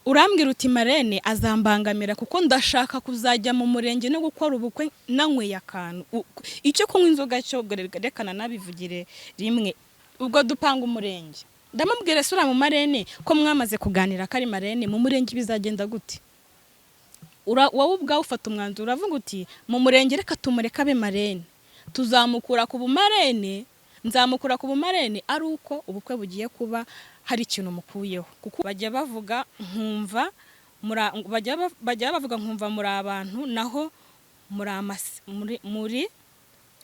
Urambwira uti: "Marraine azambangamira kuko ndashaka kuzajya mu murenge no gukora ubukwe nanyweye akantu." Icyo kunywa inzoga cyo reka nanabivugire rimwe. Ubwo dupanga umurenge, ndamubwira: "Sura mu marraine ko mwamaze kuganira ko ari marraine, mu murenge bizagenda gute?" Wowe ubwawe ufata umwanzuro, uravuga uti: "Mu murenge reka tumureke abe marraine, tuzamukura ku bumarraine, nzamukura ku bumarraine ari uko ubukwe bugiye kuba hari ikintu mukuyeho." Kuko bajya bavuga nkumva bajya bavuga nkumva muri abantu, naho muri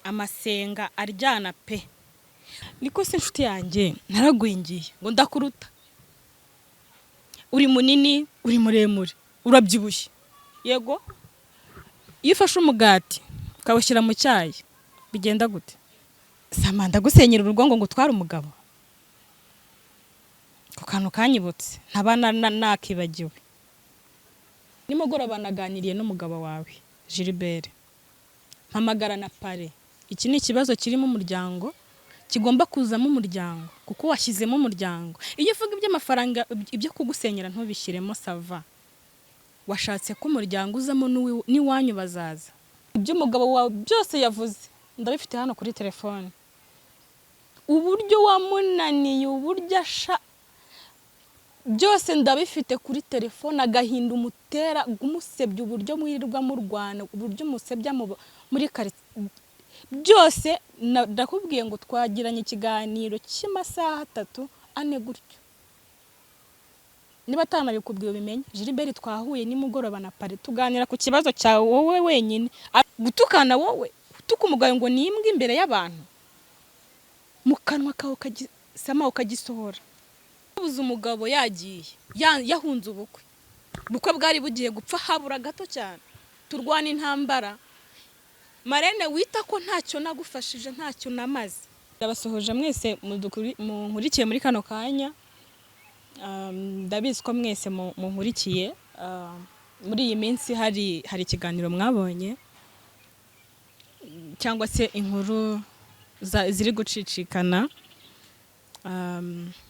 amasenga aryana pe. Niko se inshuti yanjye, naragwingiye ngo ndakuruta? Uri munini, uri muremure, urabyibushye. Yego, iyo ufashe umugati ukawushyira mu cyayi bigenda gute? Sama, ndagusenyera urugo ngo ngutware umugabo? Ku kantu kanyibutse ntaba nakibagiwe. Nimugoroba naganiriye n'umugabo wawe Gilbert, mpamagara na parrain. Iki ni ikibazo kirimo umuryango, kigomba kuzamo umuryango kuko washyizemo umuryango. Iyo uvuga iby'amafaranga, ibyo kugusenyera ntubishyiremo, ça va. Washatse ko umuryango uzamo, n'iwanyu bazaza. Ibyo umugabo wawe byose yavuze ndabifite hano kuri telefone, uburyo wamunaniye, uburyo asha, byose ndabifite kuri telefone. Agahinda umutera, umusebya, uburyo mwirirwa murwana, uburyo umusebya muri karitsiye, byose ndakubwiye ngo twagiranye ikiganiro cy'amasaha 3, 4 gutyo. Niba atanabikubwiye ubimenye. Gilbert twahuye nimugoroba na parrain, tuganira ku kibazo cyawe wowe wenyine. Gutukana wowe, gutuka umugabo ngo ni imbwa imbere y'abantu, mu kanwa kawe ukagisama ukagisohora. Buze umugabo yagiye, yahunze ubukwe, ubukwe bwari bugiye gupfa, habura gato cyane. Turwana intambara. Marraine wita ko ntacyo nagufashije, ntacyo namaze. Ndabasuhuje mwese munkurikiye muri kano kanya. Ndabizi ko mwese munkurikiye. Muri iyi minsi hari ikiganiro mwabonye cyangwa se inkuru ziri gucicikana.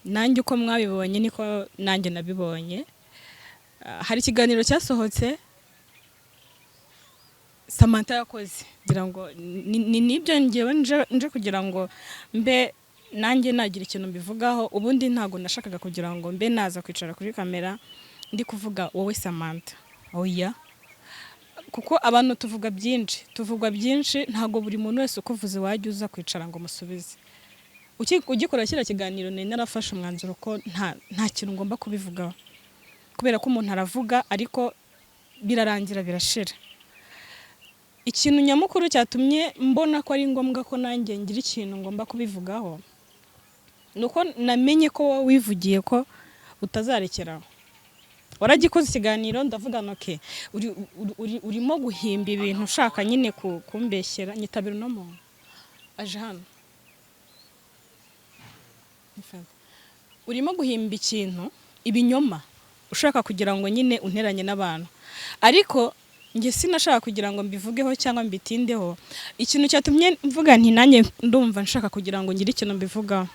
Nanjye uko mwabibonye niko nanjye nabibonye. Hari ikiganiro cyasohotse Samantha yakoze, ngira ngo nibyo ngewe nje kugira ngo mbe nanjye nagira ikintu mbivugaho. Ubundi ntabwo nashakaga kugira ngo mbe naza kwicara kuri kamera ndi kuvuga wowe Samantha, oya, kuko abantu tuvuga byinshi, tuvugwa byinshi. Ntabwo buri muntu wese ukuvuze wajya uza kwicara ngo musubize. Ugikora kiriya kiganiro nari narafashe umwanzuro ko nta kintu ngomba kubivugaho, kubera ko umuntu aravuga ariko birarangira birashira. Ikintu nyamukuru cyatumye mbona ko ari ngombwa ko nanjye ngira ikintu ngomba kubivugaho ni uko namenye ko wowe wivugiye ko utazarekeraho. Waragikoze ikiganiro, ndavuga nti: "Okay, urimo guhimba ibintu ushaka nyine kumbeshyera." Nyitabira uno muntu aje hano. Ifata. Urimo guhimba ikintu, ibinyoma, ushaka kugira ngo nyine unteranye n'abantu, ariko njye sinashaka kugira ngo mbivugeho cyangwa mbitindeho. Ikintu cyatumye mvuga nti nanjye ndumva nshaka kugira ngo ngire ikintu mbivugaho,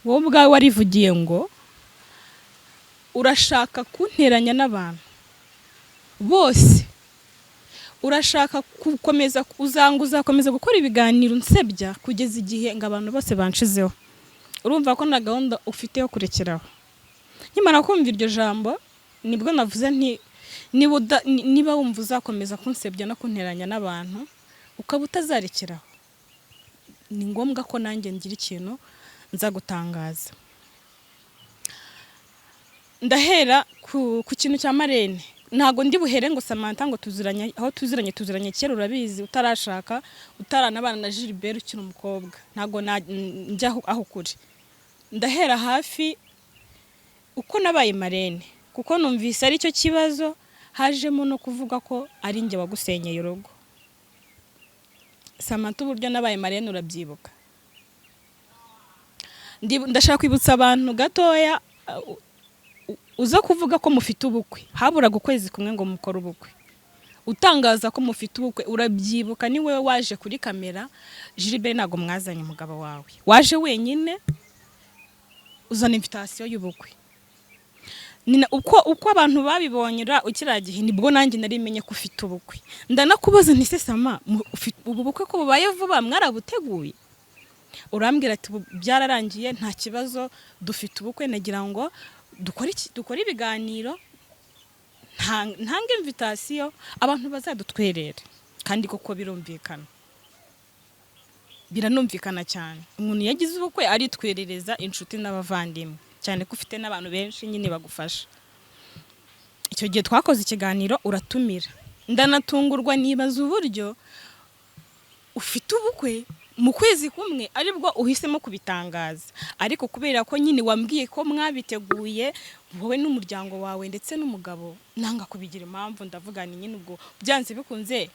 wowe ubwawe warivugiye ngo urashaka kunteranya n'abantu bose, urashaka gukomeza uzanga, uzakomeza gukora ibiganiro unsebya kugeza igihe ngo abantu bose banshizeho. Urumva ko na gahunda ufite yo kurekeraho. Nkimara kumva iryo jambo nibwo navuze nti niba wumva uzakomeza kunsebya no kunteranya n'abantu ukaba utazarekeraho, ni ngombwa ko nanjye ngira ikintu nza gutangaza. Ndahera ku kintu cya marraine. Ntabwo ndi buhere ngo Samantha ngo tuziranye, aho tuziranye, tuziranye kera, urabizi, utarashaka, utaranabana na Gilbert, ukiri umukobwa. Ntabwo njya aho kure. Ndahera hafi uko nabaye marraine, kuko numvise aricyo kibazo hajemo no kuvuga ko ari njye wagusenyeye urugo. Samantha, uburyo nabaye marraine urabyibuka? Ndashaka kwibutsa abantu gatoya. Uza kuvuga ko mufite ubukwe, haburaga ukwezi kumwe ngo mukore ubukwe, utangaza ko mufite ubukwe, urabyibuka? Ni wowe waje kuri kamera. Gilbert ntabwo mwazanye, umugabo wawe, waje wenyine uzana invitation y'ubukwe. Uko abantu babibonye ukiriya gihe, nibwo nanjye nari menye ko ufite ubukwe. Ndanakubaza nti: "Se Sama, ubu bukwe ko bubaye vuba, mwarabuteguye?" Urambwira ati: "Ubu byararangiye, nta kibazo, dufite ubukwe. Nagira ngo dukore iki? Dukore ibiganiro, ntange invitation, abantu bazadutwerere." Kandi koko birumvikana, biranumvikana cyane. Umuntu iyo agize ubukwe aritwerereza inshuti n'abavandimwe, cyane ko ufite n'abantu benshi nyine bagufasha. Icyo gihe twakoze ikiganiro uratumira, ndanatungurwa, nibaza uburyo ufite ubukwe mu kwezi kumwe aribwo uhisemo kubitangaza. Ariko kubera ko nyine wambwiye ko mwabiteguye wowe n'umuryango wawe ndetse n'umugabo, nanga kubigira impamvu. Ndavuga ni nyine ubwo byanze bikunze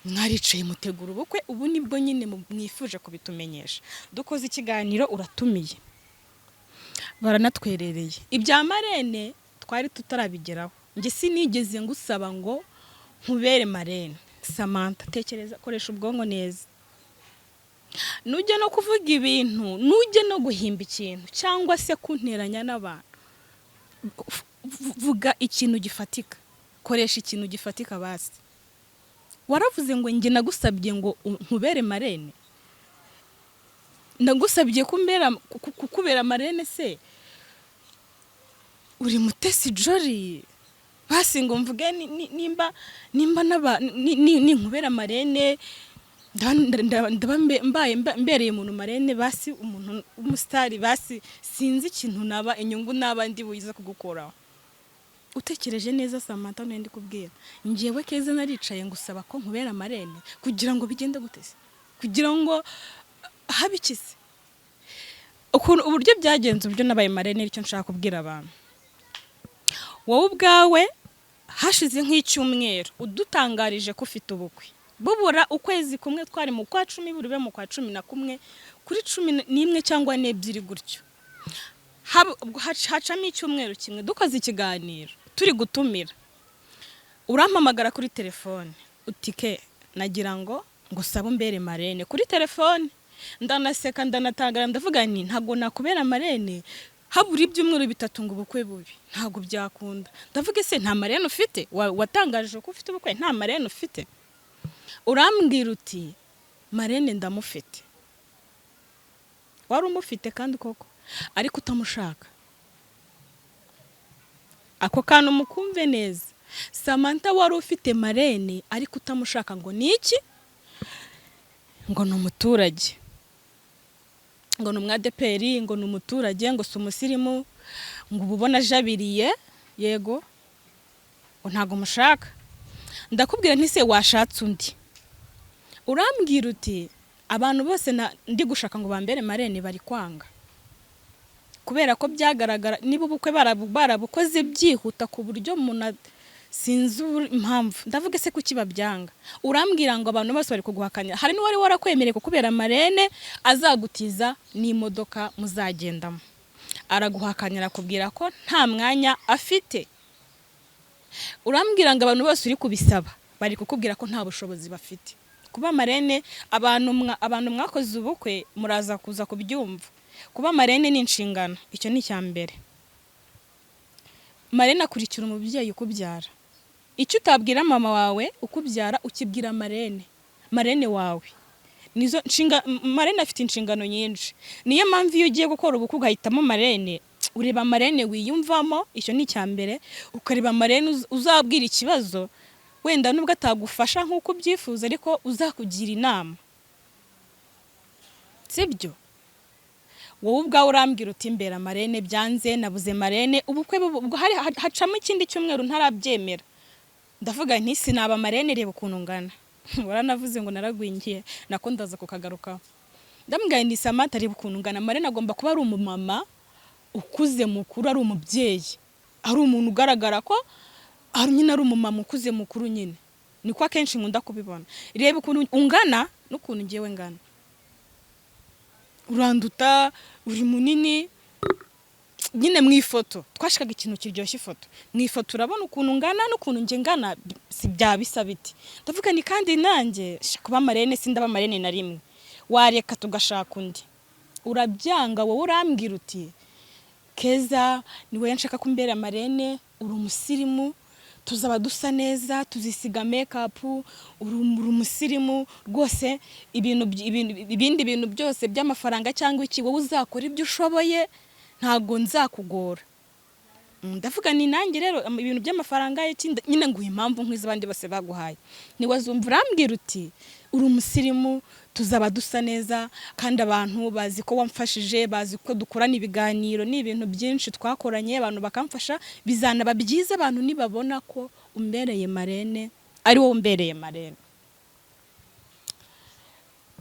mwaricaye mutegura ubukwe, ubu nibwo nyine mwifuje kubitumenyesha. Dukoze ikiganiro, uratumiye, baranatwerereye. Ibya marraine twari tutarabigeraho. Njye sinigeze ngusaba ngo nkubere marraine. Samantha, tekereza, koresha ubwonko neza. Nujya no kuvuga ibintu, nujya no guhimba ikintu cyangwa se kunteranya n'abantu, vuga ikintu gifatika, koresha ikintu gifatika. Basi waravuze ngo njye nagusabye ngo nkubere marraine. Nagusabye kukubera marraine se uri Mutesi Jolly? Basi ngo mvuge nimba ninkubera marraine, ndaba mbaye mbereye umuntu marraine, basi umuntu w'umusitari, basi sinzi ikintu naba, inyungu naba ndi buyize kugukoraho. Utekereje neza, Samantha, nari ndi kubwira njyewe Keza, naricaye ngusaba ko nkubera marraine kugira ngo bigende gute se? Kugira ngo habe iki se? Ukuntu uburyo byagenze, uburyo nabaye marraine, icyo nshaka kubwira abantu, wowe ubwawe hashize nk'icyumweru udutangarije ko ufite ubukwe, bubura ukwezi kumwe, twari mu kwa 10, buribe mu kwa 11, kuri 11 cyangwa 2 gutyo. Hacamo icyumweru kimwe, dukoze ikiganiro turi gutumira, urampamagara kuri telefone uti: "Ke, nagira ngo ngusabe umbere marraine." Kuri telefone ndanaseka, ndanatangara, ndavuga nti: "Ntabwo nakubera marraine habura ibyumweru 3 ngo ubukwe bubi, ntabwo byakunda." Ndavuga: "Ese nta marraine ufite? Watangaje ko ufite ubukwe, nta marraine ufite?" Urambwira uti: "Marraine ndamufite." Wari umufite kandi koko, ariko utamushaka. Ako kantu mukumve neza. Samantha, wari ufite marraine ariko utamushaka. Ngo ni iki? Ngo ni umuturage, ngo ni umwadeperi, ngo ni umuturage, ngo si umusirimu, ngo uba ubona ajabiriye, yego, ngo ntabwo mushaka. Ndakubwira nti: "Se washatse undi?" Urambwira uti: "Abantu bose ndi gushaka ngo bambere marraine bari kwanga," kubera ko byagaragara niba ubukwe barabukoze byihuta ku buryo umuntu sinzi impamvu. Ndavuga: "Ese kuki babyanga?" Urambwira ngo abantu bose bari kuguhakanya. Hari n'uwari warakwemereye kukubera marraine, azagutiza n'imodoka muzagendamo, araguhakanira, akubwira ko nta mwanya afite. Urambwira ngo abantu bose uri kubisaba bari kukubwira ko nta bushobozi bafite. Kuba marraine, abantu mwakoze ubukwe muraza kuza kubyumva, kuba marraine ni inshingano. Icyo ni icya mbere. Marraine akurikira umubyeyi ukubyara. Icyo utabwira mama wawe ukubyara ukibwira marraine, marraine wawe. Nizo nshinga. Marraine afite inshingano nyinshi. Niyo mpamvu iyo ugiye gukora ubukwe ugahitamo marraine, ureba marraine wiyumvamo, icyo ni icya mbere. Ukareba marraine uzabwira ikibazo, wenda nubwo atagufasha nk'uko ubyifuza, ariko uzakugira inama, sibyo? Wowe ubwawe urambwira uti: "Mbera marraine byanze, nabuze marraine." Ubukwe ubwo hari hacamo ikindi cyumweru ntarabyemera. Ndavuga nti: "Sinaba marraine, reba ukuntu ngana." Waranavuze ngo naragwingiye, nako ndaza kukagarukaho. Ndamubwira nti: "Samantha, reba ukuntu ngana. Marraine agomba kuba ari umumama ukuze mukuru, ari umubyeyi, ari umuntu ugaragara ko ari nyine ari umumama ukuze mukuru nyine, niko akenshi nkunda kubibona. Reba ukuntu ungana n'ukuntu ngewe ngana, uranduta, uri munini nyine." Mu ifoto twashakaga ikintu kiryoshye ifoto. Mu ifoto urabona ukuntu ungana n'ukuntu njye ngana, si byaba bisa biti? Ndavuga ni kandi nanjye sha, kuba marraine sindaba marraine na rimwe, wareka tugashaka undi. Urabyanga wowe, urambwira uti: Keza, ni wowe nshaka kumbera marraine, uri umusirimu, tuzaba dusa neza, tuzisiga makeup, uri umusirimu rwose. Ibindi bintu byose by'amafaranga cyangwa iki, wowe uzakora ibyo ushoboye, ntabwo nzakugora. Ndavuga ni nanjye rero ibintu by'amafaranga iki, nyine nguha impamvu nk'iz'abandi bose baguhaye, ntiwazumva. Urambwira uti uri umusirimu, tuzaba dusa neza, kandi abantu bazi ko wamfashije, bazi ko dukorana ibiganiro, ni ibintu byinshi twakoranye, abantu bakamfasha. Bizanaba byiza abantu nibabona ko umbereye marraine, ari wowe umbereye marraine.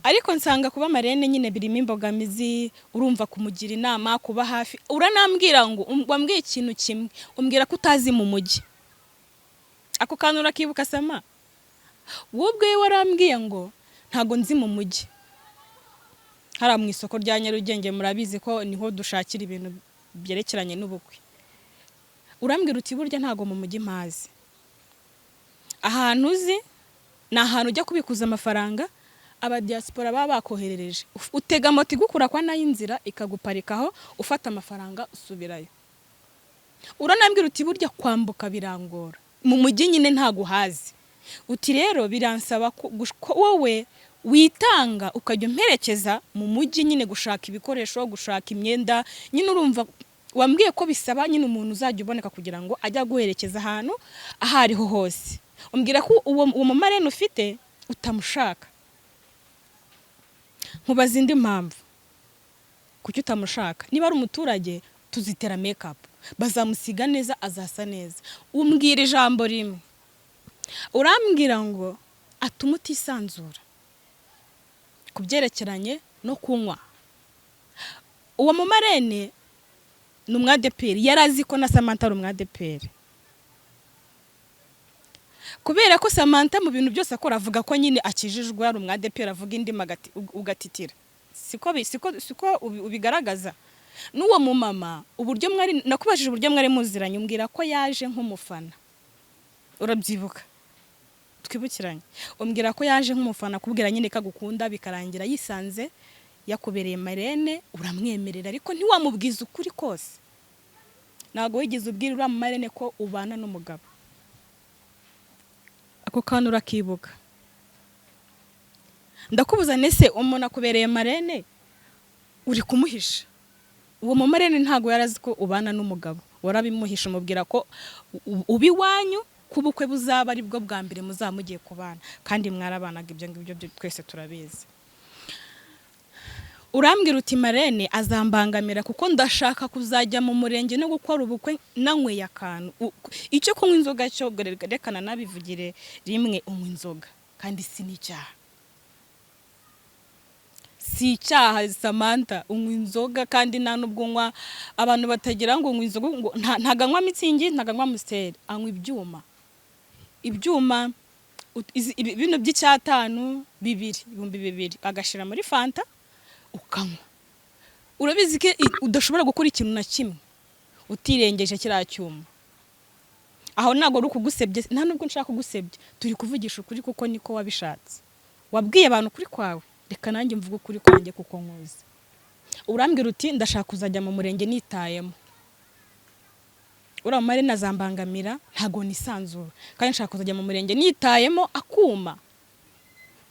Ariko nsanga kuba marraine nyine birimo imbogamizi. Urumva, kumugira inama, kuba hafi, uranambwira ngo wambwiye ikintu kimwe, umbwira ko utazi mu mujyi. Ako kantu urakibuka, Sama? Wowe ubwawe warambwiye ngo ntago nzi mu mujyi, hariya mu isoko rya Nyarugenge, murabizi ko niho dushakira ibintu byerekeranye n'ubukwe. Urambwira uti burya ntago mu mujyi mpazi, ahantu uzi ni ahantu ujya kubikuza amafaranga aba diaspora baba bakoherereje. Utega moto igukura kwa nayo inzira ikaguparikaho, ufata amafaranga usubirayo. Uranambwira uti burya kwambuka birangora, mu mujyi nyine ntago uhazi. Uti rero biransaba ko wowe witanga ukajya umperekeza mu mujyi nyine gushaka ibikoresho, gushaka imyenda nyine. Urumva, wambwiye ko bisaba nyine umuntu uzajya uboneka kugira ngo ajye aguherekeza ahantu aho ariho hose. Umbwira ko uwo mumarraine ufite utamushaka. Nkubaza indi mpamvu kuki utamushaka: niba ari umuturage tuzitera makeup, bazamusiga neza, azasa neza. Umbwira ijambo rimwe, urambwira ngo atuma utisanzura ku byerekeranye no kunywa. Uwo mumarraine ni umwadeperi, yari azi ko na Samantha ari umwadeperi, kubera ko Samantha mu bintu byose akora avuga ko nyine akijijwe, ari umwadeperi, avuga indimi ugatitira. Siko ubigaragaza n'uwo mumama, uburyo mwari, nakubajije uburyo mwari muziranye, umbwira ko yaje nk'umufana. Urabyibuka? Twibukiranye. Umbwira ko yaje nk'umufana kubwira nyine ko agukunda, bikarangira yisanze yakubereye marraine, uramwemerera, ariko ntiwamubwiza ukuri kose. Ntabwo wigeze ubwira uriya marraine ko ubana n'umugabo. Ako kantu urakibuka? Ndakubuza nese umuntu akubereye marraine uri kumuhisha. Uwo mumarraine ntabwo yari azi ko ubana n'umugabo, warabimuhisha, umubwira ko uba iwanyu, ko ubukwe buzaba ari bwo bwa mbere muzaba mugiye kubana, kandi mwarabanaga, ibyo ngibyo byo twese turabizi. Urambwira uti marraine azambangamira kuko ndashaka kuzajya mu murenge no gukora ubukwe nanyweye akantu. Icyo kunywa inzoga cyo reka nanabivugire rimwe, unywa inzoga kandi si n'icyaha, si icyaha. Samantha, unywa inzoga kandi nta nubwo unywa, abantu batagira ngo unywa inzoga ngo ntago anywa Mützig, ntago anywa Amstel, anywa ibyuma, ibyuma bino by'icyatanu bibiri, 2000, agashyira muri Fanta ukanywa. Urabizi ko udashobora gukora ikintu na kimwe utirengeje kiriya cyuma. Aho ntabwo ari ukugusebye, nta nubwo nshaka kugusebya, turi kuvugisha ukuri kuko niko wabishatse. Wabwiye abantu ukuri kwawe, reka nanjye mvuge ukuri kwanjye kuko nkuzi. Urambwira uti ndashaka kuzajya mu murenge nitayemo, uriya marraine azambangamira, ntabwo nisanzura, kandi nshaka kuzajya mu murenge nitayemo akuma.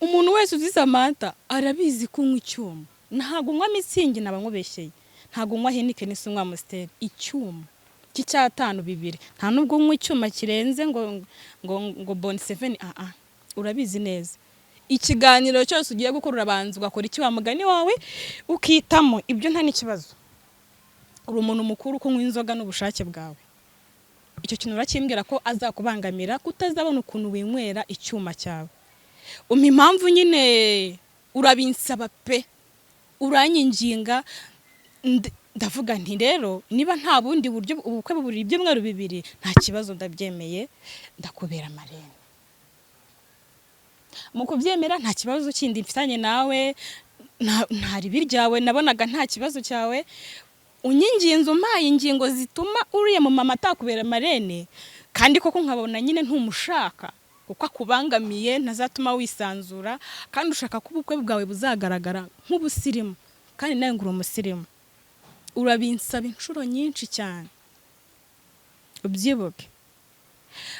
Umuntu wese uzi Samantha arabizi ko unywa icyuma. Ntabwo unywa Mützig, naba nkubeshyeye, ntabwo unywa Heineken, si unywa Amstel, icyuma cy'icyatanu bibiri. Nta nubwo unywa icyuma kirenze ngo Bond seven, ah ah, urabizi neza. Ikiganiro cyose ugiye gukora urabanza ugakora iki, wa mugani wawe ukitamo, ibyo nta n'ikibazo. Uri umuntu mukuru, kunywa inzoga n'ubushake bwawe. Icyo kintu urakimbwira ko azakubangamira, kutazabona ukuntu winywera icyuma cyawe. Umpa impamvu nyine, urabinsaba pe, uranyinginga. Ndavuga nti rero niba nta bundi buryo, ubukwe buburi ibyumweru 2, nta kibazo, ndabyemeye, ndakubera marraine. Mu kubyemera nta kibazo kindi mfitanye nawe, nta ribi ryawe nabonaga, nta kibazo cyawe. Unyinginze, umpaye ingingo zituma uriya mu mama atakubera marraine, kandi koko nkabona nyine ntumushaka kuko akubangamiye, ntazatuma wisanzura, kandi ushaka ko ubukwe bwawe buzagaragara nk'ubusirimu, kandi nawe ngo uri umusirimu. Urabinsaba inshuro nyinshi cyane, ubyibuke.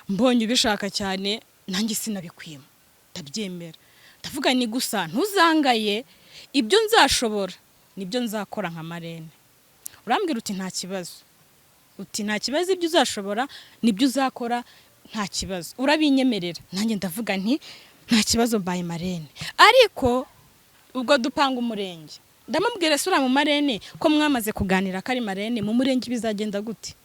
Mbonye ubishaka cyane, nanjye sinabikwima, ndabyemera. Ndavuga ni gusa ntuzangaye, ibyo nzashobora nibyo nzakora nka marraine. Urambwira uti nta kibazo, uti nta kibazo, ibyo uzashobora nibyo uzakora, nta kibazo, urabinyemerera. Nanjye ndavuga nti nta kibazo, mbaye marraine. Ariko ubwo dupanga umurenge, ndamubwira: ese uriya mu marraine ko mwamaze kuganira ko ari marraine, mu murenge bizagenda gute?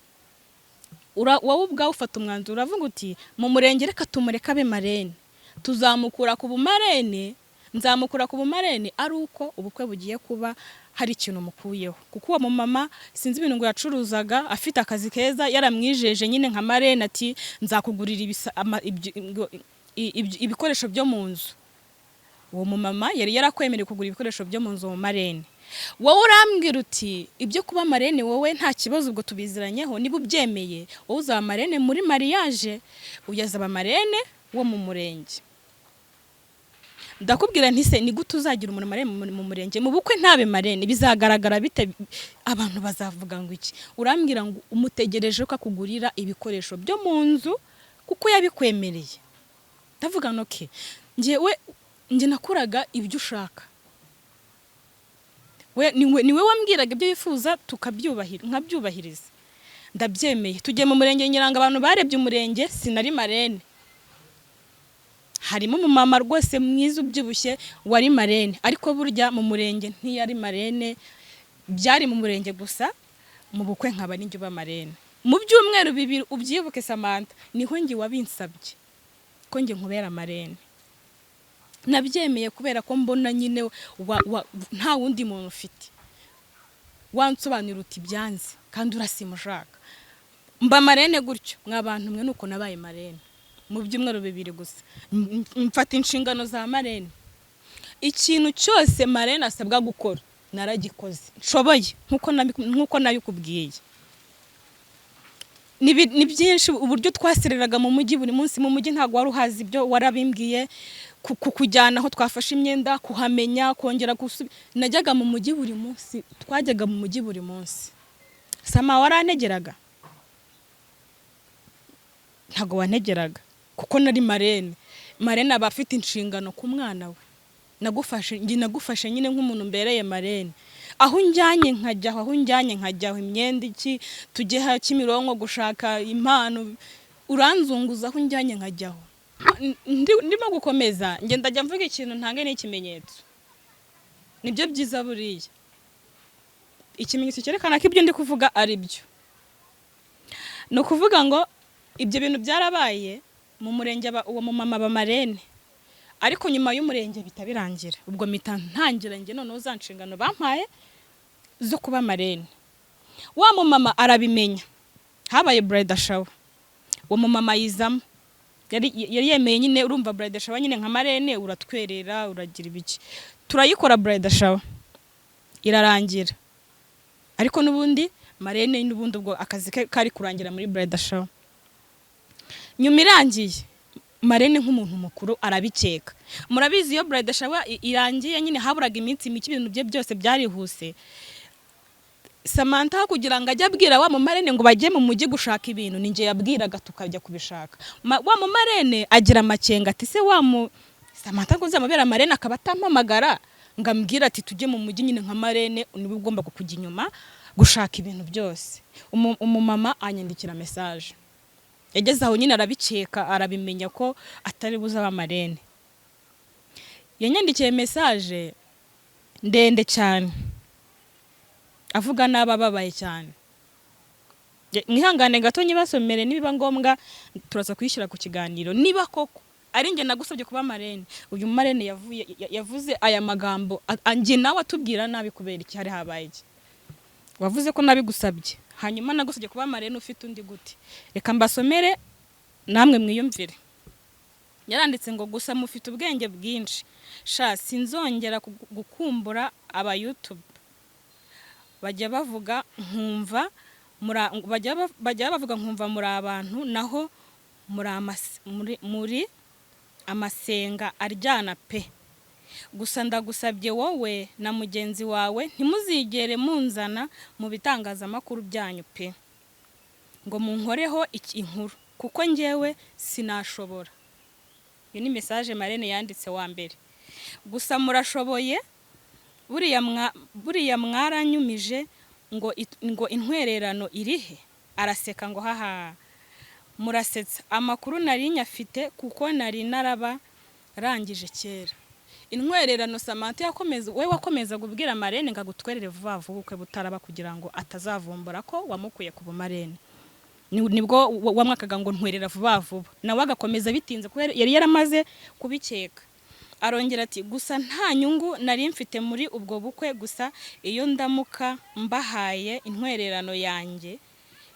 Wowe ubwawe ufata umwanzuro, uravuga uti mu murenge reka tumureke abe marraine, tuzamukura ku bumarraine, nzamukura ku bumarraine ari uko ubukwe bugiye kuba, hari ikintu mukuyeho. Kuko uwo mumama sinzi ibintu ngo yacuruzaga, afite akazi keza, yaramwijeje nyine nka marraine ati nzakugurira ibikoresho byo mu nzu. Uwo mumama yari yarakwemereye kugura ibikoresho byo mu nzu mu marraine. Wowe urambwira uti ibyo kuba marraine wowe nta kibazo, ubwo tubiziranyeho, niba ubyemeye wowe uzaba marraine muri mariage, uyazaba marraine wo mu murenge. Ndakubwira nti se ni gute uzagira umuntu marraine mu murenge, mu bukwe ntabe marraine? Bizagaragara bite? Abantu bazavuga ngo iki? Urambwira ngo umutegereje ko akugurira ibikoresho byo mu nzu kuko yabikwemereye. Ndavuga ngo okay, njyewe njye nakuraga ibyo ushaka, we niwe wambwiraga ibyo wifuza tukabyubahira, nkabyubahiriza. Ndabyemeye, tugiye mu murenge. Nyiranga abantu barebye umurenge, sinari marraine. Harimo umumama rwose mwiza ubyibushye wari marraine, ariko burya mu murenge ntiyari marraine, byari mu murenge gusa, mu bukwe nkaba ninjye uba marraine. Mu byumweru 2, ubyibuke Samantha, niho njye wabinsabye ko njye nkubera marraine. Nabyemeye kubera ko mbona nyine nta wundi muntu ufite. Wansobanurira uti byanze kandi urasimushaka, mba marraine gutyo. Mwa bantu mwe, nuko nabaye marraine mu byumweru 2 gusa. Mfata inshingano za marraine. Ikintu cyose marraine asabwa gukora naragikoze nshoboye, nk'uko nabikubwiye. Ni byinshi, uburyo twasereraga mu mujyi buri munsi. Mu mujyi ntabwo wari uhazi, ibyo warabimbwiye, kujyana aho twafashe imyenda, kuhamenya, kongera najyaga mu mujyi buri munsi, twajyaga mu mujyi buri munsi. Sama, warantegeraga? Ntabwo wantegeraga kuko nari marraine. Marraine aba afite inshingano ku mwana we. Nagufashe, njye nagufashe nyine nk'umuntu mbereye marraine, aho unjyanye nkajyaho, aho unjyanye nkajyaho, imyenda iki, tujye ha Kimironko gushaka impano, uranzunguza, aho unjyanye nkajyaho. Ndimo gukomeza, njye ndajya mvuga ikintu ntange n'ikimenyetso, nibyo byiza. Buriya ikimenyetso cyerekana ko ibyo ndi kuvuga ari byo. Ni ukuvuga ngo ibyo bintu byarabaye mu murenge, uwo mumama aba marraine, ariko nyuma y'umurenge bihita birangira. Ubwo mpita ntangira njye noneho za nshingano bampaye zo kuba marraine. Wa mumama arabimenya, habaye bridal shower, uwo mumama yizamo, yari yemeye nyine. Urumva bridal shower nyine nka marraine uratwerera, uragira ibiki. Turayikora bridal shower irarangira, ariko n'ubundi marraine n'ubundi ubwo akazi ke kari kurangira muri bridal shower. Nyuma irangiye, marraine nk'umuntu mukuru arabikeka. Murabizi, iyo bridal shower irangiye nyine haburaga iminsi mike, ibintu bye byose byarihuse. Samantha kugira ngo ajye abwira wa mumarraine ngo bajye mu mujyi gushaka ibintu, ni njye yabwiraga tukajya kubishaka. Wa mumarraine agira amakenga ati se wa mu Samantha ngo nzamubera marraine akaba atampamagara ngo ambwire ati tujye mu mujyi, nyine nka marraine niwe ugomba kukujya inyuma gushaka ibintu byose. Umumama anyandikira message, yageze aho nyine arabikeka, arabimenya ko atari buze aba marraine. Yanyandikiye message ndende cyane, avuga nabi, ababaye cyane. Mwihangane gato nyibasomere, nibiba ngombwa turaza kuyishyira ku kiganiro. Niba koko ari njye nagusabye kuba marraine, uyu marraine yavuze aya magambo, njye nawe atubwira nabi kubera iki? Hari habaye iki? Wavuze ko nabigusabye, hanyuma nagusabye kuba marraine ufite undi gute? Reka mbasomere namwe mwiyumvire. Yaranditse ngo gusa mufite ubwenge bwinshi sha, sinzongera gukumbura aba YouTube bajya bavuga nkumva bajya bavuga nkumva muri abantu, naho muri amasenga aryana pe. Gusa ndagusabye wowe na mugenzi wawe, ntimuzigere munzana mu bitangazamakuru byanyu pe, ngo munkoreho inkuru, kuko njyewe sinashobora. Iyo ni message marraine yanditse wa mbere. Gusa murashoboye, buriya mwaranyumije ngo intwererano irihe? Araseka ngo haha, murasetsa. Amakuru nari nyafite kuko nari naraba rangije kera. Intwererano Samantha yakomeza, we wakomeza kubwira marraine ngo agutwerere vuba vuba ubukwe butaraba, kugira ngo atazavumbura ko wamukuye ku bumarraine. Nibwo wamwakaga ngo ntwerera vuba vuba, nawe agakomeza bitinze kuko yari yaramaze kubikeka. Arongera ati: "Gusa nta nyungu nari mfite muri ubwo bukwe. Gusa iyo ndamuka mbahaye intwererano yanjye,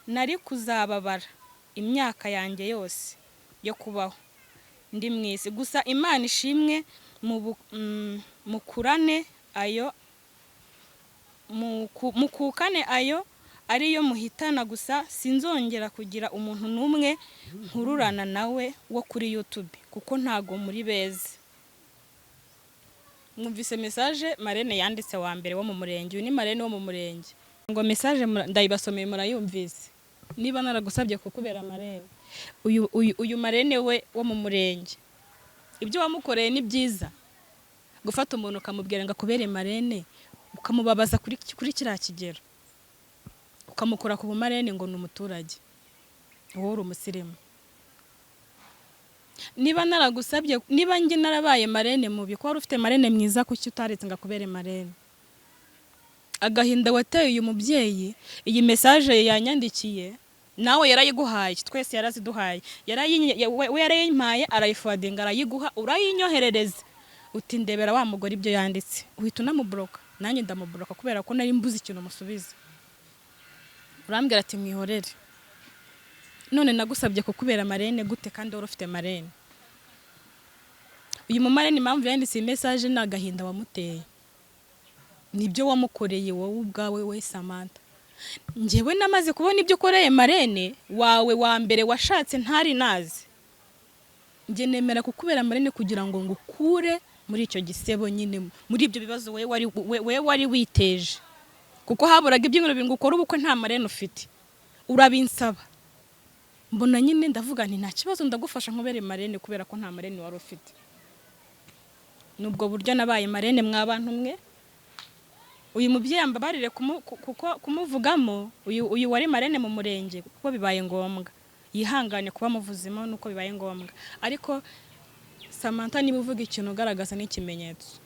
nari kuzababara imyaka yanjye yose yo kubaho ndi mu isi. Gusa Imana ishimwe, mukurane ayo mukukane ayo ariyo muhitana. Gusa sinzongera kugira umuntu n'umwe nkururana nawe wo kuri YouTube, kuko ntago muri beza." Mwumvise message marraine yanditse wa mbere wo mu murenge. Uyu ni marraine wo mu murenge. Ngo message ndayibasomeye, murayumvise. Niba naragusabye kukubera marraine, uyu marraine we wo mu murenge, ibyo wamukoreye ni byiza? Gufata umuntu ukamubwira ngo akubere marraine, ukamubabaza kuri kiriya kigero, ukamukora ku bumarraine ngo ni umuturage, wowe uri umusirimu. Niba naragusabye, niba njye narabaye marraine mubi, ko wari ufite marraine mwiza, kuki utaretse ngo akubere marraine? Agahinda wateye uyu mubyeyi. Iyi message yanyandikiye nawe yarayiguhaye, twese yaraziduhaye. We yarayimpaye, arayiforwardinga, arayiguha, urayinyoherereza, uti: "Ndebera wa mugore ibyo yanditse." Uhita unamublocka, nanjye ndamublocka kubera ko nari mbuze ikintu musubiza. Urambwira ati: "Mwihorere." None nagusabye kukubera marraine gute kandi wari ufite marraine? Uyu mumarraine, impamvu yanditse iyi message ni agahinda wamuteye, nibyo wamukoreye wowe ubwawe, we Samantha. Njyewe namaze kubona ibyo ukoreye marraine wawe wa mbere washatse ntari nazi. Njye nemera kukubera marraine kugira ngo ngukure muri icyo gisebo nyine, muri ibyo bibazo wewe wari witeje, kuko haburaga ibyumweru 2 ngo ukore ubukwe nta marraine ufite. Urabinsaba, mbona nyine ndavuga nti: "Nta kibazo, ndagufasha nkubere marraine," kubera ko nta marraine wari ufite. Nubwo buryo nabaye marraine mwa bantu mwe. Uyu mubyeyi ambabarire kuko kumuvugamo uyu wari marraine mu murenge, kuko bibaye ngombwa, yihangane kuba muvuzimo nuko bibaye ngombwa. Ariko Samantha, niba uvuga ikintu, ugaragaza n'ikimenyetso.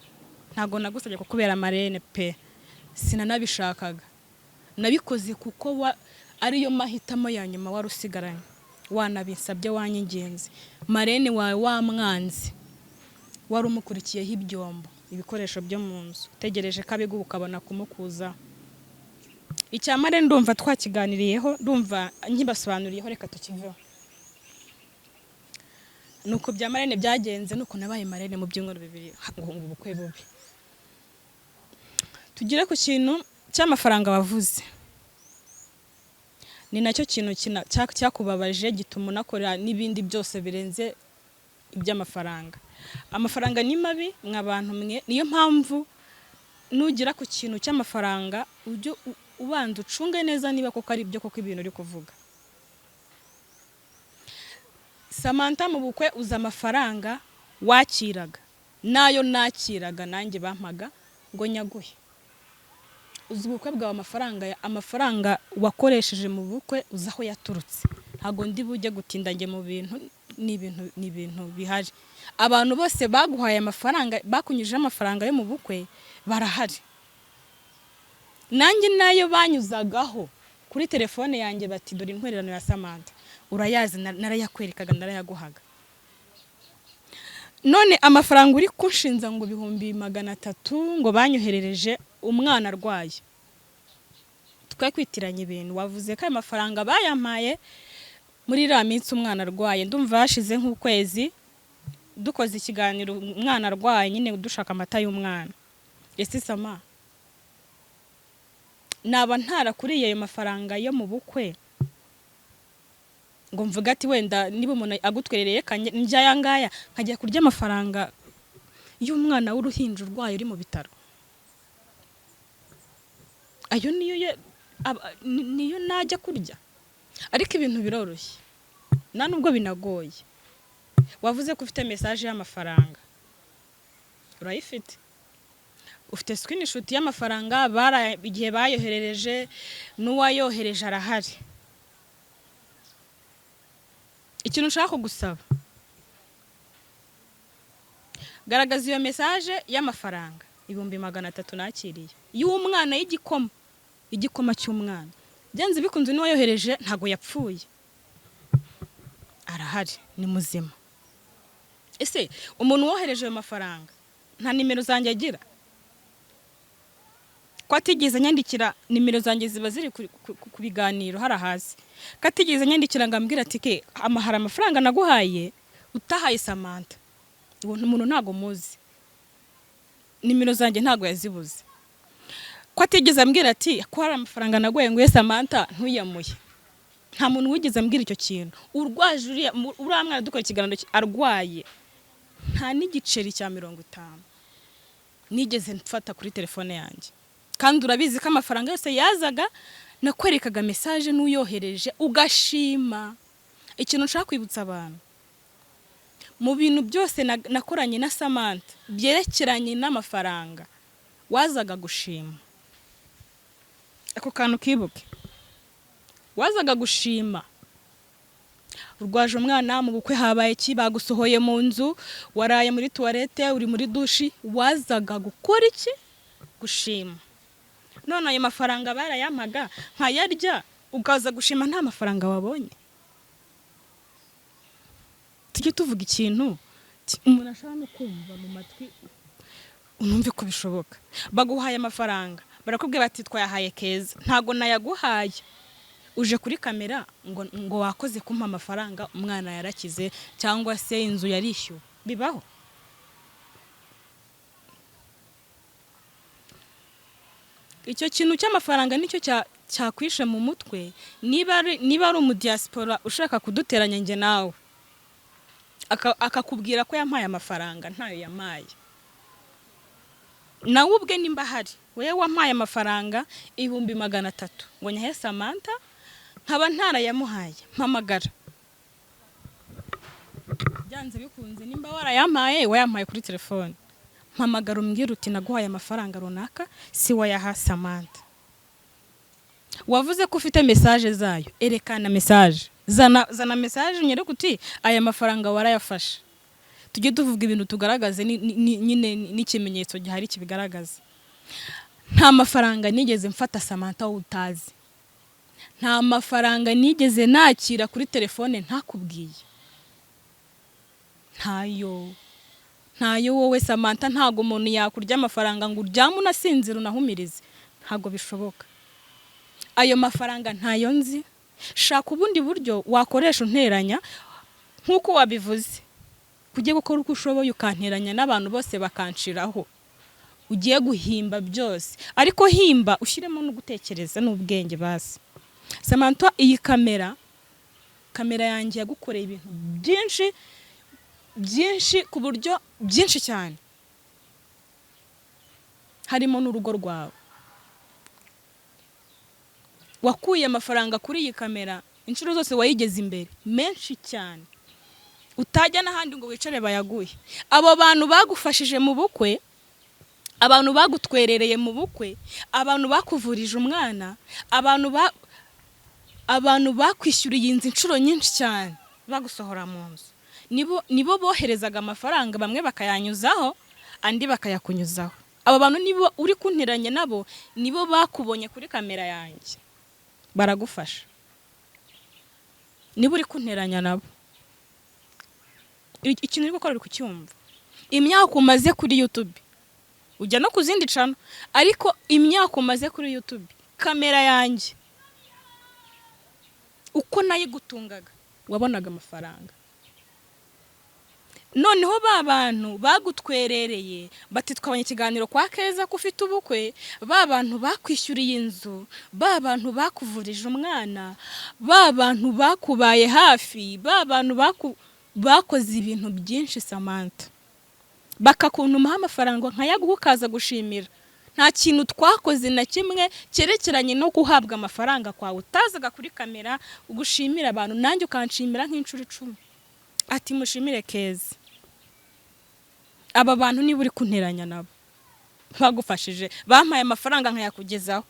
Ntabwo nagusabye kukubera marraine pe, sinanabishakaga. Nabikoze kuko ariyo mahitamo ya nyuma wari usigaranye. Wanabinsabye, wanyingenzi. Marraine wawe wamwanzi, wari umukurikiyeho ibyombo, ibikoresho byo mu nzu, utegereje ko abiguha ukabona kumukuzaho. Icya marraine ndumva twakiganiriyeho, ndumva nkibasobanuriyeho, reka tukiveho. Nuko bya marraine byagenze, nuko nabaye marraine mu byumweru 2 ngo ubukwe bube. Tugere ku kintu cy'amafaranga wavuze, ni nacyo kintu cyakubabaje gituma unakora n'ibindi byose birenze iby'amafaranga. Amafaranga ni mabi mwa bantu mwe. Niyo mpamvu nugera ku kintu cy'amafaranga, ujye ubanza ucunge neza niba koko ari byo koko ibintu uri kuvuga. Samantha, mu bukwe uza amafaranga wakiraga n'ayo nakiraga nanjye bampaga ngo nyaguhe. Uzi ubukwe bwawe, amafaranga wakoresheje mu bukwe, uzi aho yaturutse. Ntabwo ndi bujye gutinda njye mu bintu, ni ibintu bihari. Abantu bose baguhaye amafaranga, bakunyujijeho amafaranga yo mu bukwe barahari. Nanjye nayo banyuzagaho kuri telefone yanjye bati: "Dore intwererano ya Samantha." Urayazi, narayakwerekaga, narayaguhaga. None amafaranga uri kunshinza ngo 300,000 ngo banyoherereje umwana arwaye, twe kwitiranya ibintu. Wavuze ko ayo mafaranga bayampaye muri iriya minsi umwana arwaye. Ndumva hashize nk'ukwezi dukoze ikiganiro umwana arwaye nyine, dushaka amata y'umwana. Ese Sama, naba ntarakuriye ayo mafaranga yo mu bukwe ngo mvuge ati wenda niba umuntu agutwerereye, reka njya aya ngaya nkajya kurya amafaranga Y'umwana w'uruhinja urwaye uri mu bitaro, ayo niyo niyo najya kurya. Ariko ibintu biroroshye, nta nubwo binagoye. Wavuze ko ufite message y'amafaranga, urayifite, ufite screenshot y'amafaranga igihe bayoherereje, n'uwayohereje arahari. Ikintu ushaka kugusaba, garagaza iyo message y'amafaranga 300,000 nakiriye y'umwana, y'igikoma, igikoma cy'umwana. Byanze bikunze n'uwayohereje ntago yapfuye, arahari, ni muzima. Ese umuntu wohereje ayo mafaranga nta nimero zanjye agira? Ko atigeze anyandikira? Nimero zanjye ziba ziri ku biganiro hari hasi. Ko atigeze anyandikira ngo ambwire ati: "Ke hari amafaranga naguhaye utahaye Samantha"? Uwo muntu ntago muzi, nimero zanjye ntago yazibuze. Ko atigeze ambwira ati ko hari amafaranga naguhaye ngo uhe Samantha ntuyamuhe? Nta muntu wigeze ambwira icyo kintu. Urwaje uriya mwana dukora ikiganiro arwaye, nta n'igiceri cya 50 nigeze mfata kuri telefone yanjye. Kandi urabizi ko amafaranga yose yazaga nakwerekaga message n'uyohereje, ugashima. Ikintu nshaka kwibutsa abantu, mu bintu byose nakoranye na Samantha byerekeranye n'amafaranga, wazaga gushima. Ako kantu kibuke, wazaga gushima. Urwaje umwana, mu bukwe habaye iki, bagusohoye mu nzu, waraye muri toilette, uri muri douche, wazaga gukora iki? Gushima. None ayo mafaranga barayampaga nkayarya, ukaza gushima nta mafaranga wabonye. Tujye tuvuga ikintu umuntu ashobora no kumva mu matwi, unumve ko bishoboka. Baguhaye amafaranga, barakubwira bati: "Twayahaye Keza." Ntago nayaguhaye. Uje kuri kamera ngo wakoze kumpa amafaranga, umwana yarakize cyangwa se inzu yarishyuwe. Bibaho? Icyo kintu cy'amafaranga nicyo cyakwishe mu mutwe. Niba ari umudiaspora ushaka kuduteranya njye nawe, akakubwira ko yampaye amafaranga, ntayo yampaye. Nawe ubwe nimba ahari, wowe wampaye amafaranga 300,000 ngo nyahe Samantha, nkaba ntarayamuhaye, mpamagara. Byanze bikunze nimba warayampaye, wayampaye kuri telefone. Mpamagara umbwira uti: "Naguhaye amafaranga runaka, si wayaha Samantha." Wavuze ko ufite message zayo, erekana message, zana message unyereke uti: "Aya mafaranga warayafashe." Tujye tuvuga ibintu tugaragaze nyine n'ikimenyetso gihari kibigaragaza. Nta mafaranga nigeze mfata Samantha wowe utazi. Nta mafaranga nigeze nakira kuri telefone ntakubwiye, ntayo, ntayo. Wowe Samantha, ntago umuntu yakurya amafaranga ngo uryame unasinzire unahumirize, ntago bishoboka. Ayo mafaranga ntayo nzi. Shaka ubundi buryo wakoresha unteranya nk'uko wabivuze, kujya gukora uko ushoboye ukanteranya n'abantu bose bakanshiraho. Ugiye guhimba byose, ariko himba ushyiremo no gutekereza n'ubwenge. Basi Samantha, iyi kamera yanjye yagukoreye ibintu byinshi byinshi, ku buryo byinshi cyane, harimo n'urugo rwawe. Wakuye amafaranga kuri iyi kamera inshuro zose wayigeze imbere, menshi cyane, utajya n'ahandi ngo wicare bayaguhe. Abo bantu bagufashije mu bukwe, abantu bagutwerereye mu bukwe, abantu bakuvurije umwana, abantu bakwishyuriye inzu inshuro nyinshi cyane bagusohora mu nzu, nibo boherezaga amafaranga, bamwe bakayanyuzaho, andi bakayakunyuzaho. Abo bantu nibo uri kunteranya nabo, nibo bakubonye kuri kamera yanjye baragufasha. Niba uri kunteranya nabo, ikintu uri gukora uri kucyumva? Imyaka umaze kuri YouTube, ujya no ku zindi channel, ariko imyaka umaze kuri YouTube, kamera yanjye uko nayigutungaga wabonaga amafaranga. Noneho ba bantu bagutwerereye bati: "Twabonye ikiganiro kwa Keza ko ufite ubukwe." Ba bantu bakwishyuriye inzu, ba bantu bakuvurije umwana, ba bantu bakubaye hafi, ba bantu bakoze ibintu byinshi, Samantha. Bakakuntumaho amafaranga nkayaguha, ukaza gushimira. Nta kintu twakoze na kimwe cyerekeranye no guhabwa amafaranga kwawe utazaga kuri kamera ugushimira abantu, nanjye ukanshimira nk'inshuro 10, ati: "Mushimire Keza." Aba bantu niba uri kunteranya nabo bagufashije, bampaye amafaranga nkayakugezaho,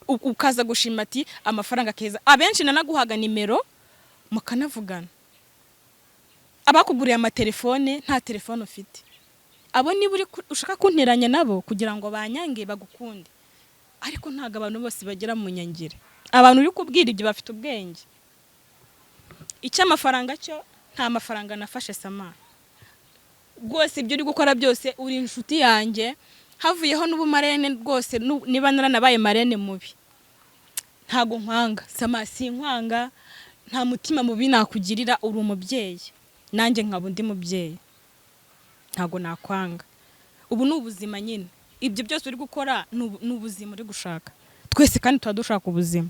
ukaza gushima ati: "Amafaranga Keza." Abenshi nanaguhaga nimero mukanavugana. Abakuguriye amatelefone nta telefone ufite, abo niba uri ushaka kunteranya nabo kugira ngo banyange bagukunde. Ariko ntabwo abantu bose bagera mu nyangire. Abantu uri kubwira ibyo bafite ubwenge. Icy'amafaranga cyo, nta mafaranga nafashe, Sama. Rwose ibyo uri gukora byose, uri inshuti yanjye, havuyeho n'ubumarene rwose. Niba naranabaye marene mubi, ntabwo nkwanga, Sama. Sinkwanga, nta mutima mubi nakugirira. Uri umubyeyi, nanjye nkaba undi mubyeyi, ntabwo nakwanga. Ubu ni ubuzima nyine. Ibyo byose uri gukora ni ubuzima uri gushaka. Twese kandi tuba dushaka ubuzima,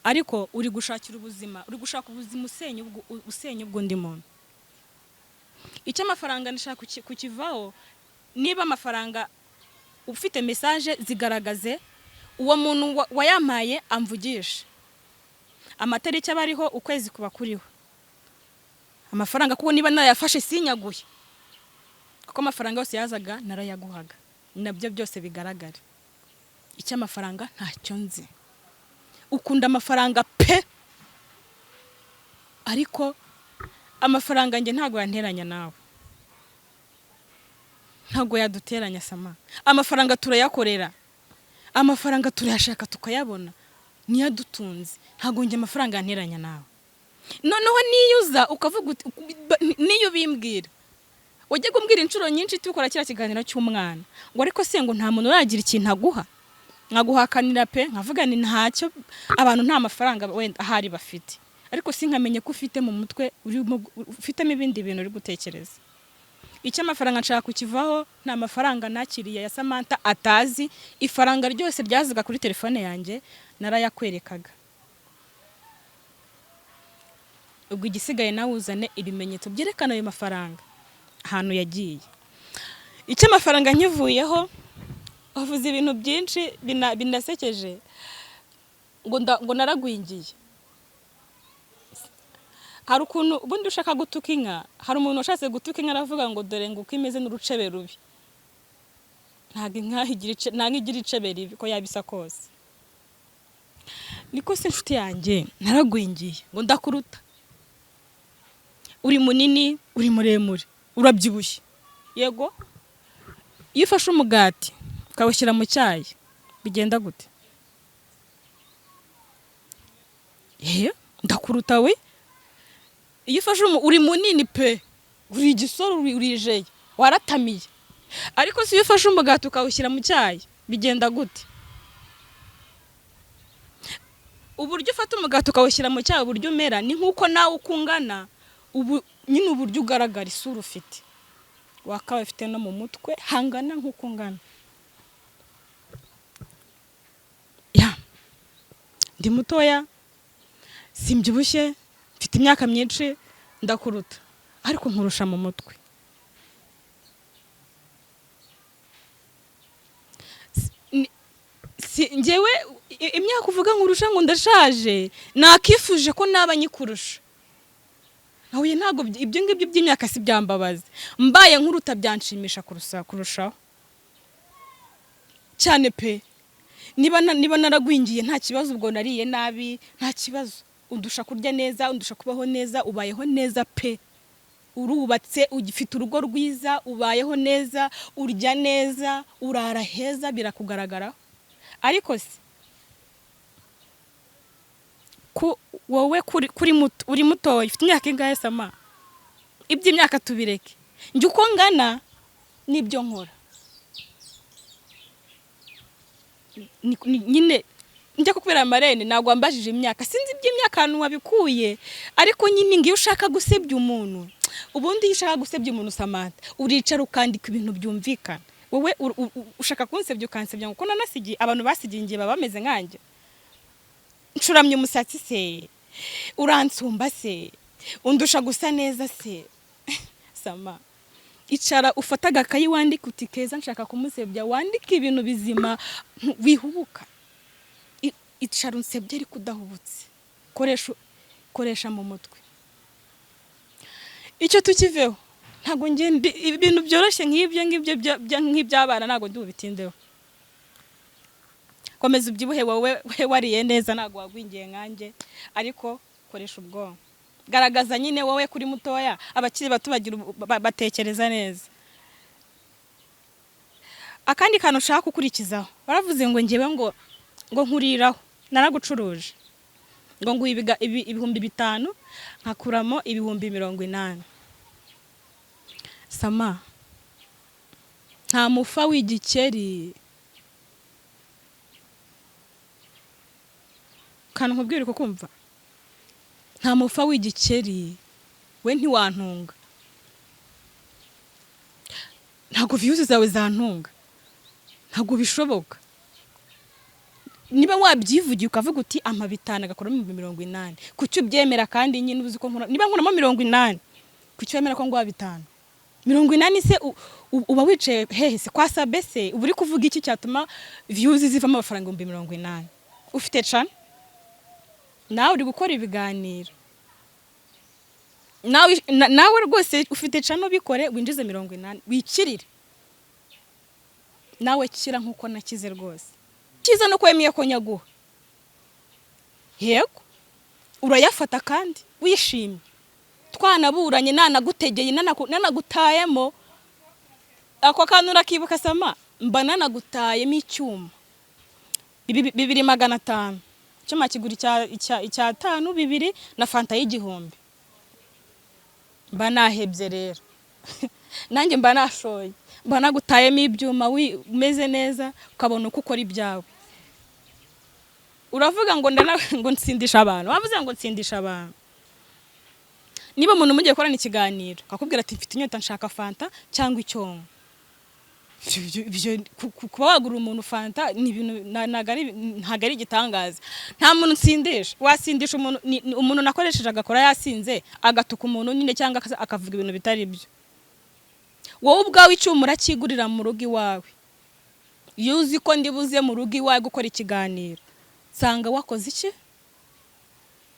ariko uri gushakira ubuzima, uri gushaka ubuzima usenya ubw'undi muntu. Icyo amafaranga ndashaka kukivaho. Niba amafaranga ufite message, zigaragaze. Uwo muntu wayampaye amvugishe. Amatariki aba ariho, ukwezi kuba kuriho amafaranga, kuko niba narayafashe sinyaguye, kuko amafaranga yose yazaga narayaguhaga, nabyo byose bigaragare. Icy'amafaranga ntacyo nzi. Ukunda amafaranga pe, ariko amafaranga njye ntabwo yanteranya nawe, ntabwo yaduteranya, Sama. Amafaranga turayakorera, amafaranga turayashaka tukayabona, niyo adutunze. Ntabwo njye amafaranga yanteranya nawe. Noneho niyo uza ukavuga uti, niyo ubimbwira, wajya kumbwira inshuro nyinshi tukora kiriya kiganiro cy'umwana, ngo ariko se ngo nta muntu uragira ikintu aguha, nkaguhakanira pe, nkavuga ni ntacyo, abantu nta mafaranga wenda ahari bafite. Ariko sinkamenye ko ufite mu mutwe urimo ufitemo ibindi bintu uri gutekereza. Icyo amafaranga nshaka kukivaho. Nta mafaranga nakiriye ya Samantha atazi. Ifaranga ryose ryazaga kuri telefone yanjye narayakwerekaga. Ubwo igisigaye, nawe uzane ibimenyetso byerekana ayo mafaranga ahantu yagiye. Icyo amafaranga nkivuyeho, wavuze ibintu byinshi binasekeje, ngo naragwingiye. Hari ukuntu ubundi ushaka gutuka inka. Hari umuntu washatse gutuka inka, aravuga ngo dore ngo uko imeze n'urucebe rubi. Ntabwo inka igira ntabwo igira icebe ribi ko yaba isa kose. Niko se, inshuti yanjye, naragwingiye ngo ndakuruta? Uri munini, uri muremure, urabyibushye. Yego, iyo ufashe umugati ukawushyira mu cyayi bigenda gute? Ndakuruta we. Iyo ufashe uri munini pe, uri igisoro, urijeye, waratamiye. Ariko si iyo ufashe umugati ukawushyira mu cyayi bigenda gute? Uburyo ufata umugati ukawushyira mu cyayi, uburyo umera ni nk'uko nawe uko ungana ubu nyine, uburyo ugaragara, isura ufite, wakabaye ufite no mu mutwe hangana nk'uko ungana. Ya, ndi mutoya, simbyibushye, mfite imyaka myinshi, ndakuruta, ariko nkurusha mu mutwe. Si njyewe imyaka uvuga nkurusha ngo ndashaje, nakifuje ko naba nyikurusha. Huye ntabwo ibyo ngibyo by'imyaka si byambabaza. Mbaye nkuruta byanshimisha kurushaho cyane pe. Niba naragwingiye, nta kibazo, ubwo nariye nabi, nta kibazo. Undusha kurya neza, undusha kubaho neza, ubayeho neza pe. Urubatse, ugifite urugo rwiza, ubayeho neza, urya neza, urara heza, birakugaragaraho. Ariko se ku wowe kuri muto, uri mutoya, ufite imyaka ingahe, Sama? Iby'imyaka tubireke. Njye uko ngana n'ibyo nkora, nyine njya kukubera marene. Ntabwo wambajije imyaka, sinzi iby'imyaka ahantu wabikuye. Ariko nyine ngiyo ushaka gusebya umuntu, ubundi iyo ushaka gusebya umuntu, Samantha, uricara ukandika ibintu byumvikana. Wowe ushaka kunsebya, ukansebya ngo ko nanasigiye. Abantu basigiye ngiye baba bameze nkanjye. Ncuramye umusatsi se, uransumba se, undusha gusa neza se, Sama? Icara ufate agakayi, wandike uti: "Keza nshaka kumusebya." Wandike ibintu bizima, wihubuka. Icara unsebye ariko udahubutse. Koresha mu mutwe. Icyo tukiveho, ntabwo ngende ibintu byoroshye nk'ibyo ngibyo nk'iby'abana, ntabwo ndi bubitindeho. Komeza ubyibuhe wowe, we wariye neza, ntabwo wagwingiye nkanjye, ariko koresha ubwonko. Garagaza nyine wowe kuri mutoya, abakiri bato bagira batekereza neza. Akandi kantu ushaka gukurikizaho, baravuze ngo ngewe ngo nkuriraho, naragucuruje, ngo nguha 5000 nkakuramo 80,000. Sama, nta mufa w'igikeri. Kantu nkubwire, uri kukumva, nta mufa w'igikeri. We ntiwantunga, ntabwo views zawe zantunga, ntabwo bishoboka. Niba wabyivugiye ukavuga uti ampa 5 agakuramo 80,000, kuki ubyemera? Kandi nyine uzi ko nkura, niba nkuramo 80, kuki wemera ko nguha 5 80 se? Uba wicaye hehe se kwa Sabe se? Uba uri kuvuga iki cyatuma views zivamo amafaranga 80,000? Ufite channel, nawe uri gukora ibiganiro, nawe rwose ufite channel, bikore winjize 80, wikirire. Nawe kira nkuko nakize rwose. Cyiza no kwemeye ko nyaguha, yego urayafata kandi wishimye. Twanaburanye, nanagutegeye, nanagutayemo ako kantu, urakibuka Sama? Mba nanagutayemo icyuma 2,500, icyuma kigura icyatanu, bibiri na fanta y'1000. Mba nahebye rero, nanjye mba nashoye, mba nagutayemo ibyuma, umeze neza, ukabona uko ukora ibyawe. Uravuga ngo ngo nsindisha abantu. Wavuze ngo nsindisha abantu. Niba umuntu mugiye gukorana ikiganiro akakubwira ati: "Mfite inyota, nshaka fanta cyangwa icyonko," kuba wagura umuntu fanta ni ibintu ntabwo ari igitangaza. Nta muntu nsindisha. Wasindisha umuntu ni umuntu nakoresheje agakora yasinze, agatuka umuntu nyine cyangwa akavuga ibintu bitari byo. Wowe ubwawe icyuma uracyigurira mu rugo iwawe. Iyo uzi ko ndibuze mu rugo iwawe gukora ikiganiro, nsanga wakoze iki?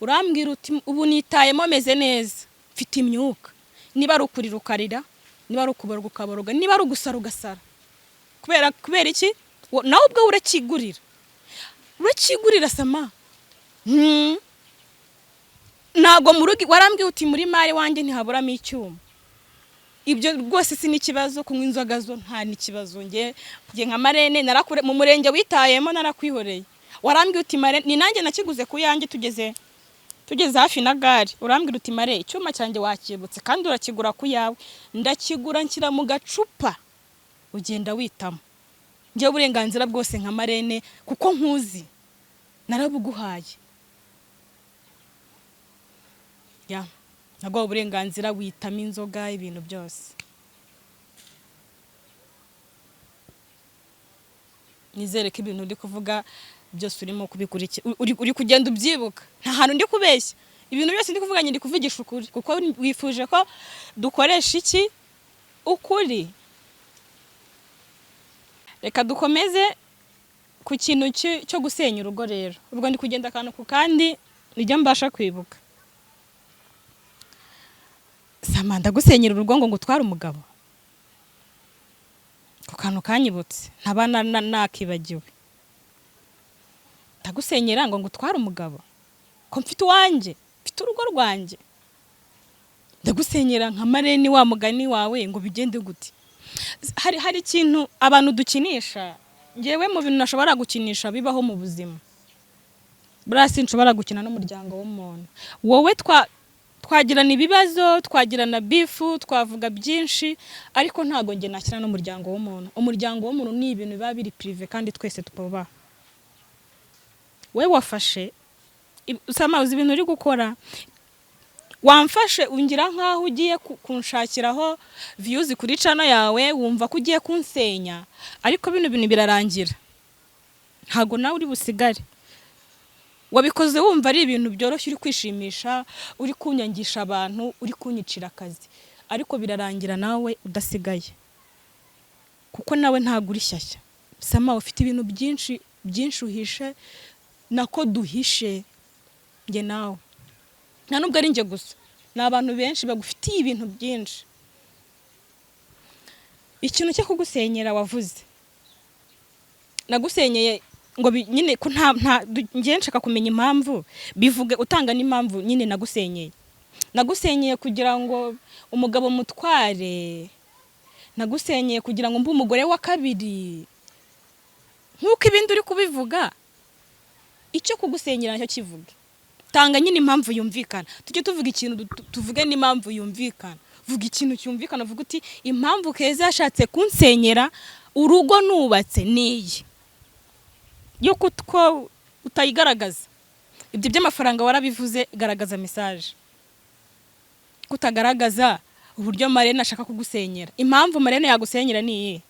Urambwira uti: "Ubu nitayemo, meze neza, mfite imyuka." Niba ari ukurira ukarira, niba ari ukuboroga ukaboroga, niba ari ugusara ugasara. Kubera iki? Nawe ubwawe uracyigurira, uracyigurira Sama. Ntabwo mu rugo warambwiye uti: "Muri mari wanjye ntihaburamo icyuma." Ibyo rwose si n'ikibazo. Kunywa inzoga zo nta n'ikibazo. Nge nka marene narakure mu murenge witayemo, narakwihoreye. Warambwiye uti: "Mare," ni nanjye nakiguze ku yanjye, tugeze hafi na gare, urambwira uti: "Mare, icyuma cyanjye wakibutse kandi urakigura ku yawe." Ndakigura, nshyira mu gacupa, ugenda witamo. Njyewe uburenganzira bwose nka marene, kuko nkuzi, narabuguhaye. Ya naguha uburenganzira, witamo inzoga, ibintu byose. Nizere ko ibintu uri kuvuga byose urimo kubikurikira, uri kugenda ubyibuka. Nta hantu ndi kubeshya. Ibintu byose ndi kuvuga, ndi kuvugisha ukuri, kuko wifuje ko dukoresha iki? Ukuri. Reka dukomeze ku kintu cyo gusenya urugo rero. Ubwo ndi kugenda akantu ku kandi, nijya mbasha kwibuka. Sama, ndagusenyera urugo ngo ngutware umugabo? Ku kantu kanyibutse ntaba nakibagiwe. Ndagusenyera ngo ngutware umugabo, ko mfite uwanjye, mfite urugo rwanjye? Ndagusenyera nka marene wa mugani wawe ngo bigende gute? Hari ikintu abantu dukinisha. Ngewe mu bintu nashobora gukinisha bibaho mu buzima, buriya sinshobora gukina n'umuryango w'umuntu. Wowe twagirana ibibazo, twagirana beef, twavuga byinshi, ariko ntabwo njye nakina n'umuryango w'umuntu. Umuryango w'umuntu ni ibintu biba biri privé kandi twese tubaha. We wafashe Sama, uzi ibintu uri gukora? Wamfashe ungira nkaho ugiye kunshakiraho views kuri channel yawe, wumva ko ugiye kunsenya, ariko bino bintu birarangira, ntabwo nawe uri busigare. Wabikoze wumva ari ibintu byoroshye, uri kwishimisha, uri kunyangisha abantu, uri kunyicira akazi. Ariko birarangira nawe udasigaye, kuko nawe ntabwo uri shyashya. Sama, ufite ibintu byinshi byinshi uhishe, nako duhishe njye nawe. Nta nubwo ari njye gusa, ni abantu benshi bagufitiye ibintu byinshi. Ikintu cyo kugusenyera wavuze nagusenyeye ngo nyine ko nta njye nshaka kumenya impamvu, bivuge utanga n'impamvu nyine. Nagusenyeye kugira ngo umugabo mutware, nagusenyeye kugira ngo mbe umugore wa kabiri, nk'uko ibindi uri kubivuga. Icyo kugusenyera nacyo kivuge, tanga nyine impamvu yumvikana. Tujye tuvuga ikintu, tuvuge n'impamvu yumvikana. Vuga ikintu cyumvikana, vuga uti: "Impamvu Keza yashatse kunsenyera urugo nubatse niyi." Yo kutwo utayigaragaza. Ibyo by'amafaranga warabivuze, garagaza message. Kutagaragaza uburyo Marene ashaka kugusenyera, impamvu Marene yagusenyera ni iyihe?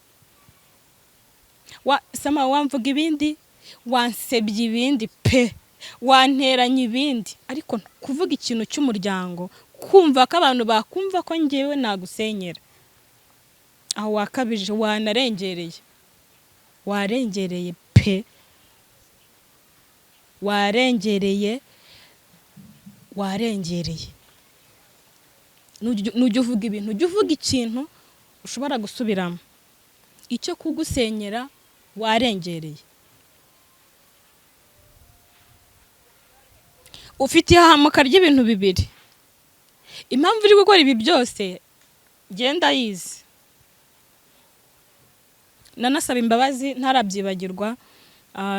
Wa Sama, wamvuga ibindi, wansebye ibindi pe, wanteranya ibindi, ariko kuvuga ikintu cy'umuryango, kumva ko abantu bakumva ko ngewe nagusenyera, aho wakabije, wanarengereye, warengereye pe, warengereye, warengereye. Nujya uvuga ibintu, ujya uvuga ikintu ushobora gusubiramo. Icyo kugusenyera warengereye. Ufite ihahamuka ry'ibintu bibiri. Impamvu uri gukora ibi byose genda yizi. Nanasaba imbabazi, ntarabyibagirwa.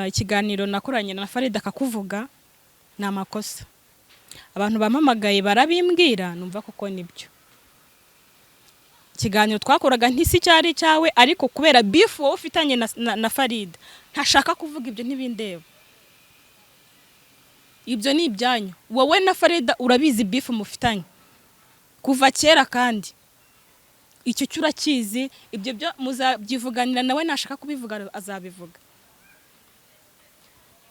Ikiganiro nakoranye na Farida akakuvuga ni amakosa. Abantu bampamagaye barabimbwira, numva koko nibyo. Ikiganiro twakoraga ntisi cyari cyawe, ariko kubera beef wowe ufitanye na Farida, ntashaka kuvuga ibyo, ntibindeba. Ibyo ni ibyanyu wowe na Farida, urabizi beef mufitanye kuva kera, kandi icyo cyo urakizi. Ibyo byo muzabyivuganira nawe, nashaka kubivuga azabivuga.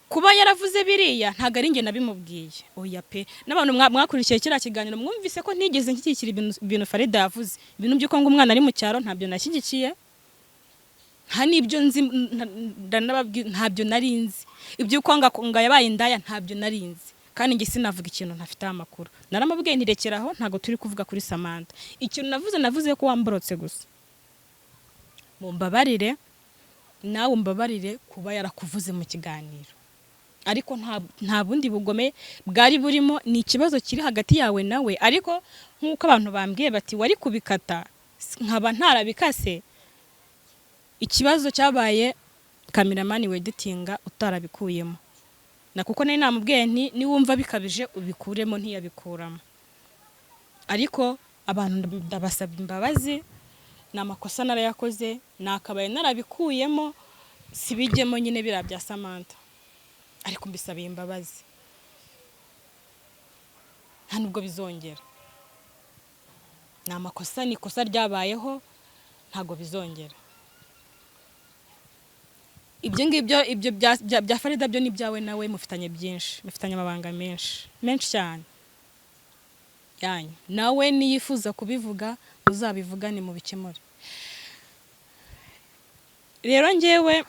Kuba yaravuze biriya ntabwo ari njye nabimubwiye, oya pe. N'abantu mwakurikiye kiriya kiganiro mwumvise ko ntigeze nshyigikira ibintu Farida yavuze, ibintu by'uko ngo umwana ari mu cyaro, ntabyo nashyigikiye, nta n'ibyo nzi, ndanababwira ntabyo nari nzi. Iby'uko ngo yabaye indaya ntabyo nari nzi, kandi njye sinavuga ikintu ntafiteho amakuru. Naramubwiye ntirekeraho, ntabwo turi kuvuga kuri Samantha. Ikintu navuze, navuze ko wamborotse gusa. Mumbabarire, nawe umbabarire kuba yarakuvuze mu kiganiro, ariko nta bundi bugome bwari burimo, ni ikibazo kiri hagati yawe nawe. Ariko nk'uko abantu bambwiye bati wari kubikata, nkaba ntarabikase, ikibazo cyabaye cameraman weditinga utarabikuyemo, na kuko nari namubwiye nti niwumva bikabije ubikuremo, ntiyabikuramo. Ariko abantu ndabasaba imbabazi, ni amakosa narayakoze, nakabaye narabikuyemo, sibijyemo nyine biriya bya Samantha, ariko mbisabiye imbabazi, nta nubwo bizongera. Ni amakosa, ni ikosa ryabayeho, ntabwo bizongera. Ibyo ngibyo, ibyo bya Farida byo ni ibyawe nawe, mufitanye byinshi, mufitanye amabanga menshi menshi cyane yanyu nawe. Niyifuza kubivuga muzabivugane mubikemure. Rero njyewe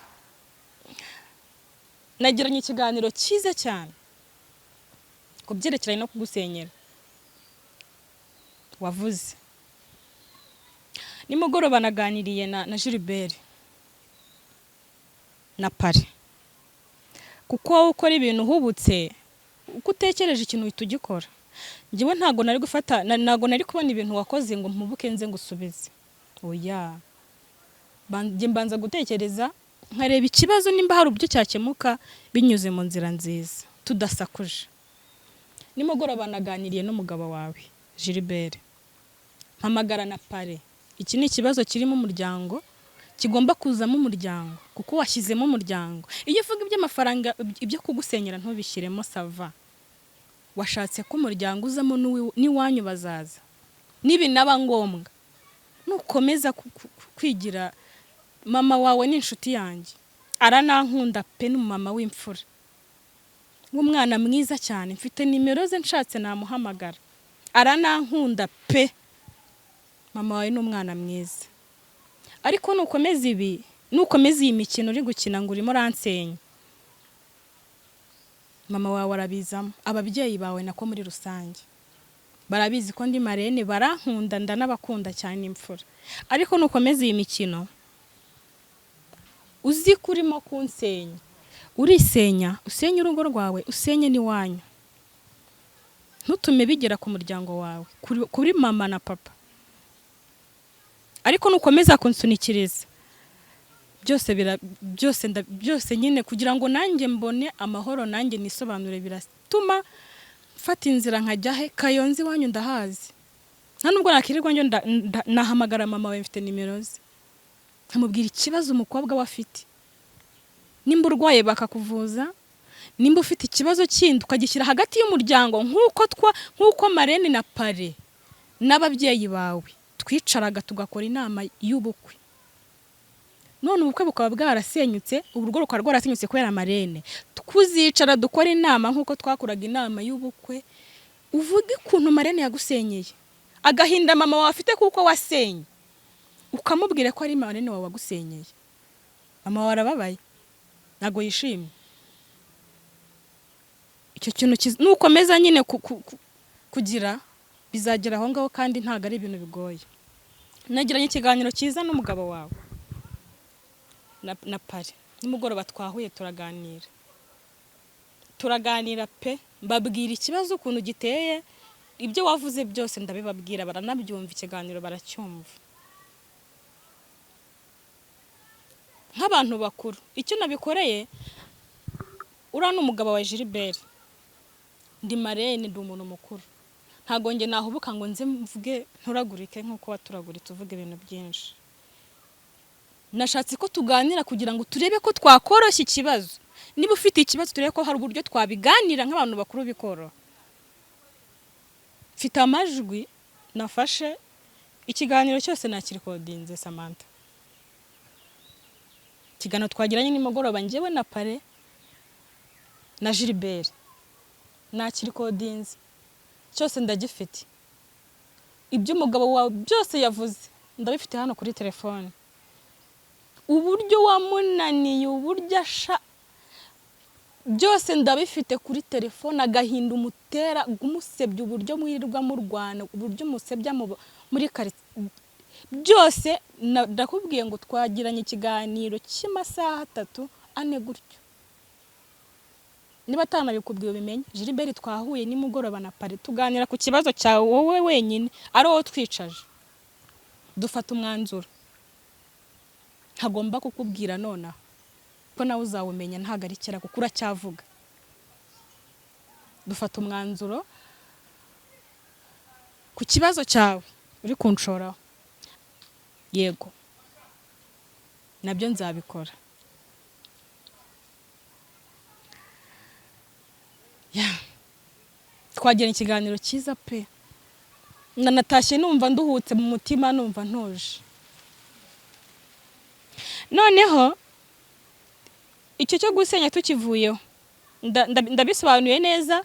nagiranye ikiganiro cyiza cyane ku byerekeranye no kugusenyera wavuze. Nimugoroba naganiriye na Gilbert na Pare, kuko wowe ukora ibintu uhubutse, uko utekereje ikintu uhita ugikora. Njyewe ntabwo nari gufata ntabwo nari kubona ibintu wakoze ngo mpubuke nze ngusubize, oya. Njye mbanza gutekereza, nkareba ikibazo nimba hari uburyo cyakemuka binyuze mu nzira nziza tudasakuje. Nimugoroba naganiriye n'umugabo wawe Gilbert, mpamagara na Pare. Iki ni ikibazo kirimo umuryango, kigomba kuzamo umuryango, kuko washyizemo umuryango. Iyo uvuga iby'amafaranga, ibyo kugusenyera ntubishyiremo, ça va. Washatse ko umuryango uzamo, n'iwanyu bazaza nibinaba ngombwa. Nukomeza kwigira, mama wawe ni inshuti yanjye, aranankunda pe, ni umumama w'imfura, w'umwana mwiza cyane. Mfite nimero ze, nshatse namuhamagara, aranankunda pe. Mama wawe ni umwana mwiza, ariko nukomeza ibi, nukomeza iyi mikino uri gukina ngo urimo uransenya, mama wawe arabizamo, ababyeyi bawe nako muri rusange barabizi ko ndi marraine, barankunda, ndanabakunda cyane, imfura. Ariko nukomeza iyi mikino uzi ko urimo kunsenya, urisenya, usenye urugo rwawe, usenye n'iwanyu, ntutume bigera ku muryango wawe, kuri mama na papa. Ariko nukomeza kunsunikiriza byose byose byose nyine kugira ngo nanjye mbone amahoro, nanjye nisobanure, biratuma mfata inzira nkajya he? Kayonza iwanyu ndahazi, nta nubwo nakirirwa njyo nahamagara mama wawe, mfite nimero ze, nkamubwira ikibazo umukobwa we afite. Nimba urwaye bakakuvuza, nimba ufite ikibazo kindi ukagishyira hagati y'umuryango, nk'uko marraine na parrain n'ababyeyi bawe twicaraga tugakora inama y'ubukwe. None ubukwe bukaba bwarasenyutse, urugo rukaba rwarasenyutse kubera marraine. Tuzicara dukora inama nk'uko twakoraga inama y'ubukwe, uvuge ukuntu marraine yagusenyeye, agahinda mama wawe afite kuko wasenye, ukamubwira ko ari marraine wawe wagusenyeye. Mama wawe arababaye, ntabwo yishimye. Icyo kintu nukomeza nyine kugira bizagera aho ngaho, kandi ntabwo ari ibintu bigoye. Nagiranye ikiganiro cyiza n'umugabo wawe na parrain nimugoroba, twahuye turaganira, turaganira pe, mbabwira ikibazo ukuntu giteye, ibyo wavuze byose ndabibabwira, baranabyumva, ikiganiro baracyumva nk'abantu bakuru. Icyo nabikoreye, uriya ni umugabo wa Gilbert, ndi marraine, ndi umuntu mukuru, ntabwo njye nahubuka ngo nze mvuge nturagurike nk'uko waturaguritse uvuga ibintu byinshi. Nashatse ko tuganira kugira ngo turebe ko twakoroshya ikibazo. Niba ufite ikibazo, turebe ko hari uburyo twabiganira nk'abantu bakuru bikoroha. Mfite amajwi nafashe, ikiganiro cyose nakirecordinze, Samantha. Ikiganiro twagiranye nimugoroba njyewe na parrain na Gilbert nakirecordinze cyose, ndagifite. Ibyo umugabo wawe byose yavuze ndabifite hano kuri telefone, uburyo wamunaniye, uburyo asha, byose ndabifite kuri telefone, agahinda umutera umusebya, uburyo mwirirwa murwana, uburyo umusebya muri karitsiye, byose ndakubwiye ngo twagiranye ikiganiro cy'amasaha 3, 4 gutyo. Niba atanabikubwiye ubimenye. Gilbert twahuye nimugoroba na parrain, tuganira ku kibazo cyawe wowe wenyine, ari wowe twicaje, dufata umwanzuro ntagomba kukubwira nonaha, ko nawe uzawumenya, ntabwo ari kera kuko uracyavuga. Dufata umwanzuro ku kibazo cyawe uri kunshoraho. Yego, nabyo nzabikora. Ya, twagiranye ikiganiro cyiza pe, nanatashye numva nduhutse mu mutima, numva ntuje. Noneho icyo cyo gusenya tukivuyeho, ndabisobanuye neza.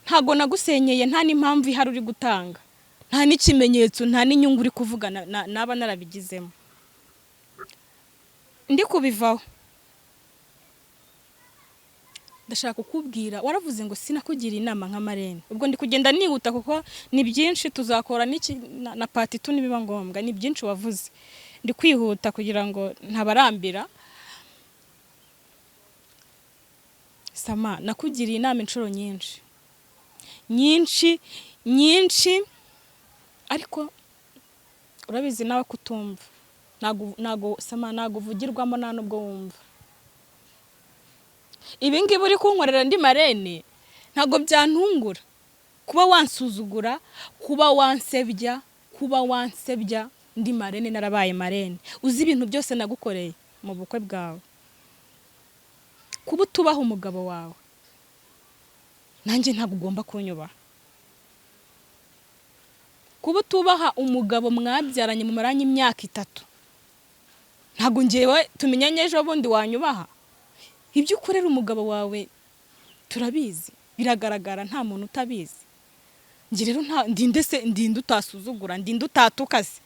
Ntabwo nagusenyeye, nta n'impamvu ihari uri gutanga, nta n'ikimenyetso, nta n'inyungu uri kuvuga naba narabigizemo. Ndi kubivaho, ndashaka kukubwira, waravuze ngo sinakugira inama nka marraine. Ubwo ndi kugenda nihuta kuko ni byinshi, tuzakora n'iki na part 2 nibiba ngombwa. Ni byinshi wavuze, ndi kwihuta kugira ngo ntabarambira. Sama, nakugiriye inama inshuro nyinshi nyinshi nyinshi, ariko urabizi nawe kutumva. Ntago Sama, ntago uvugirwamo, nta nubwo wumva. Ibi ngibi uri kunkorera ndi marraine ntago byantungura. Kuba wansuzugura, kuba wansebya, kuba wansebya ndi marraine, narabaye marraine, uzi ibintu byose nagukoreye mu bukwe bwawe, kuba utubaha umugabo wawe, nanjye ntabwo ugomba kunyubaha. Kuba utubaha umugabo mwabyaranye mumaranye imyaka 3, ntabwo ngewe tumenyanye ejo bundi wanyubaha. Ibyo ukorera umugabo wawe turabizi, biragaragara, nta muntu utabizi. Njye rero nta ndinde se, ndinde utasuzugura, ndinde utatuka se?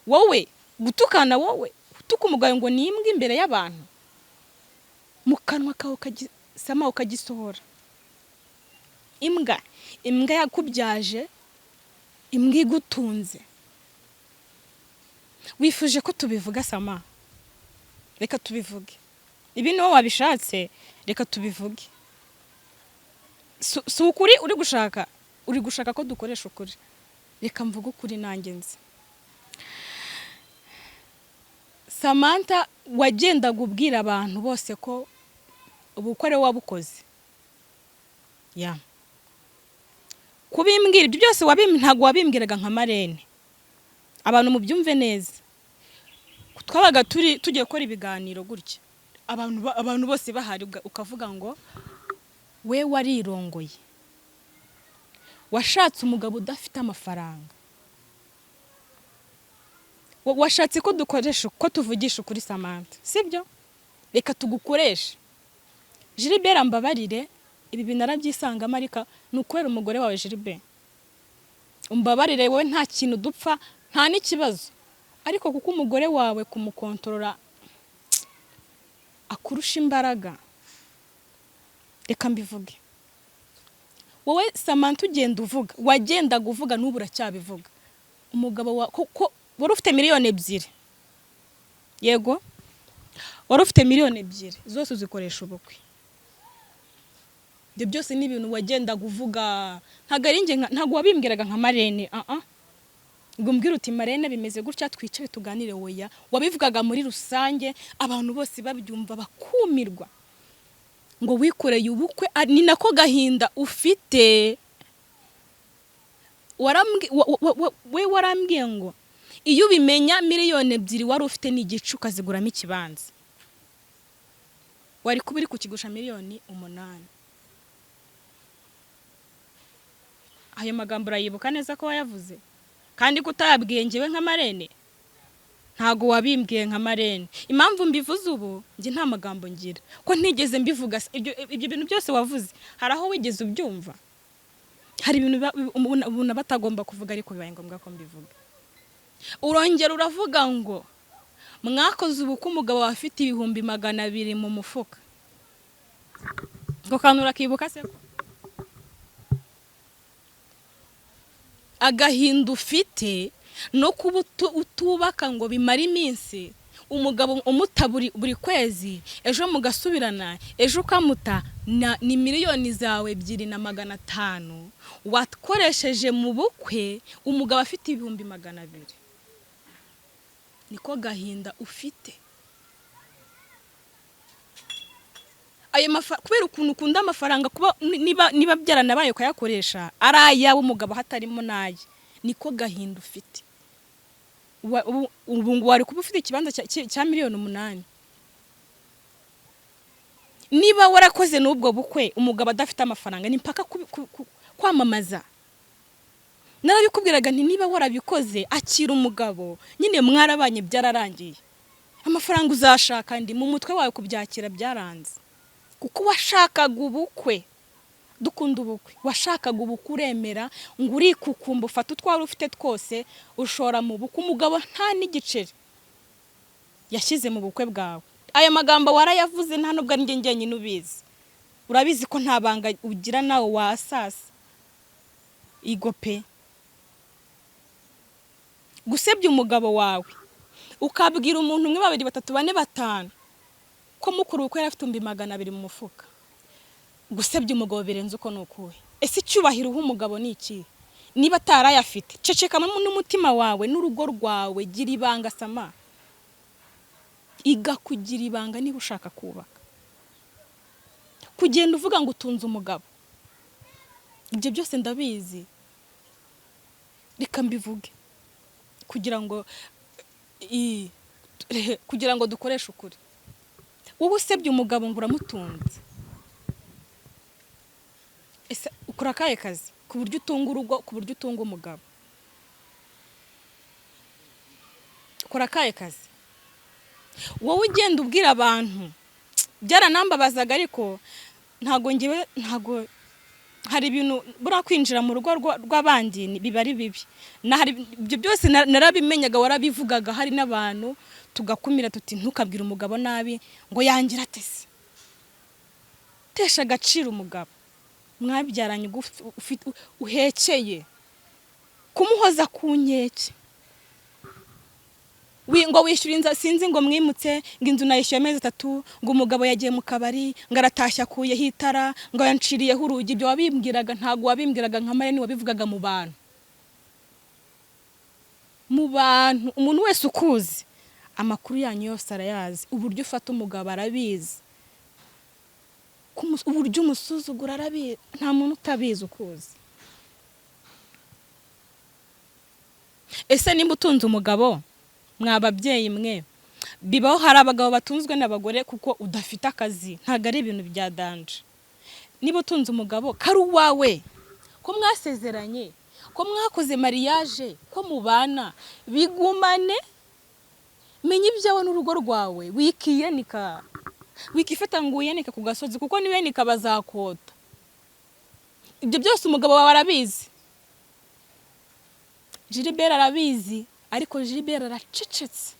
Wowe gutukana, wowe gutuka umugabo ngo ni imbwa imbere y'abantu, mu kanwa kawe ukagisama, ukagisohora imbwa, imbwa yakubyaje, imbwa igutunze. Wifuje ko tubivuga, Sama, reka tubivuge. Ibi niwo wabishatse, reka tubivuge. Si ukuri uri gushaka? Uri gushaka ko dukoresha ukuri, reka mvuge ukuri nanjye nzi. Samantha, wagendaga ubwira abantu bose ko ubukwe ari wowe wabukoze. Ya kubimbwira ibyo byose ntabwo wabimbwiraga nka marraine. Abantu mubyumve neza, twabaga turi tugiye gukora ibiganiro gutya, abantu bose bahari, ukavuga ngo we warirongoye, washatse umugabo udafite amafaranga. Washatse ko dukoresha, ko tuvugisha ukuri, Samantha, sibyo? Reka tugukoreshe. Gilbert, mbabarire, ibi bintu narabyisangamo, ariko ni ukubera umugore wawe. Gilbert, umbabarire, wowe nta kintu dupfa, nta n'ikibazo, ariko kuko umugore wawe kumukontorora akurusha imbaraga, reka mbivuge. Wowe Samantha, ugenda uvuga, wagendaga uvuga, n'ubu uracyabivuga, umugabo wa kuko wari ufite miliyoni 2, yego, wari ufite miliyoni 2 zose uzikoresha ubukwe. Ibyo byose ni ibintu wagendaga uvuga, ntabwo ari njye, ntabwo wabimbwiraga nka marraine, ah ah, ngo umbwire uti: "Marraine, bimeze gutya, twicare tuganire." Weya, wabivugaga muri rusange, abantu bose babyumva bakumirwa, ngo wikoreye ubukwe. Ni nako gahinda ufite. We warambwiye ngo iyo ubimenya miliyoni 2 wari ufite n'igice ukaziguramo ikibanza, wari kuba uri kukigurisha miliyoni 8. Ayo magambo urayibuka neza ko wayavuze, kandi ko utayabwiye njyewe nka marraine? Ntago wabimbwiye nka marraine. Impamvu mbivuze ubu, njye nta magambo ngira, ko ntigeze mbivuga. Ibyo bintu byose wavuze, hari aho wigeze ubyumva? Hari ibintu umuntu aba atagomba kuvuga, ariko bibaye ngombwa ko mbivuga. Urongera uravuga ngo mwakoze ubukwe umugabo wawe afite 200,000 mu mufuka. Ngo kantu urakibuka se? Ko agahinda ufite no kuba utubaka ngo bimare iminsi, umugabo umuta buri kwezi, ejo mugasubirana, ejo ukamuta, ni miliyoni zawe 2 na 500 wakoresheje mu bukwe, umugabo afite 200,000. Niko gahinda ufite. Ayo kubera ukuntu ukunda amafaranga, kuba niba byaranabaye ukayakoresha ari ayawe umugabo hatarimo n'aye, niko gahinda ufite. Ubu ngo wari kuba ufite ikibanza cya miliyoni 8 niba warakoze n'ubwo bukwe umugabo adafite amafaranga. Ni mpaka kwamamaza. Narabikubwiraga nti: "Niba warabikoze, akira umugabo nyine, mwarabanye, byararangiye, amafaranga uzashaka ndi." Mu mutwe wawe kubyakira byaranze, kuko washakaga ubukwe. Dukunda ubukwe, washakaga ubukwe, uremera ngo urikukumba, ufate utwo wari ufite twose ushora mu bukwe, umugabo nta n'igiceri yashyize mu bukwe bwawe. Aya magambo warayavuze, nta nubwo ari njye njyenyine ubizi. Urabizi ko nta banga ugira, nawe wasasa igo pe. Gusebya umugabo wawe, ukabwira umuntu umwe, babiri, batatu, bane, batanu ko mukuru ubukwe yari afite 200,000 mu mufuka, gusebya umugabo birenze uko ni ukuhe? Ese icyubahiro uha umugabo ni ikihe niba atarayafite? Ceceka n'umutima wawe n'urugo rwawe. Gira ibanga, Sama, iga kugira ibanga niba ushaka kubaka. Kugenda uvuga ngo utunze umugabo, ibyo byose ndabizi. Reka mbivuge kugira ngo dukoreshe ukuri. Wowe usebye umugabo ngo uramutunze, ese ukora akahe kazi ku buryo utunga urugo, ku buryo utunga umugabo? Ukora akahe kazi? Wowe ugenda ubwira abantu, byaranambabazaga, ariko ntago ngewe, ntago Hari ibintu buriya kwinjira mu rugo rw'abandi biba ari bibi. Na hari ibyo byose narabimenyaga, warabivugaga, hari n'abantu tugakumira tuti: "Ntukabwire umugabo nabi." Ngo yangira ate se? Tesha agaciro umugabo mwabyaranye, uhekeye, kumuhoza ku nkeke. Ngo wishyura inzu, sinzi ngo mwimutse, ngo inzu nayishyuye amezi 3, ngo umugabo yagiye mu kabari, ngo aratashye akuyeho itara, ngo yanciriyeho urugi. Ibyo wabimbwiraga, ntabwo wabimbwiraga nka marene, wabivugaga mu bantu, mu bantu. Umuntu wese ukuzi amakuru yanyu yose arayazi, uburyo ufata umugabo arabizi, uburyo umusuzugura arabizi. Nta muntu utabizi ukuzi. Ese nimba utunze umugabo, mwa babyeyi mwe, bibaho hari abagabo batunzwe n'abagore kuko udafite akazi, ntabwo ari ibintu bya danger. Niba utunze umugabo kari uwawe, ko mwasezeranye, ko mwakoze mariage, ko mubana, bigumane. Menya ibyawe n'urugo rwawe. Wikiyenika, wikifata ngo wiyanike ku gasozi, kuko niwiyanika bazakota. Ibyo byose umugabo wawe arabizi, Gilbert arabizi, ariko Gilbert aracecetse.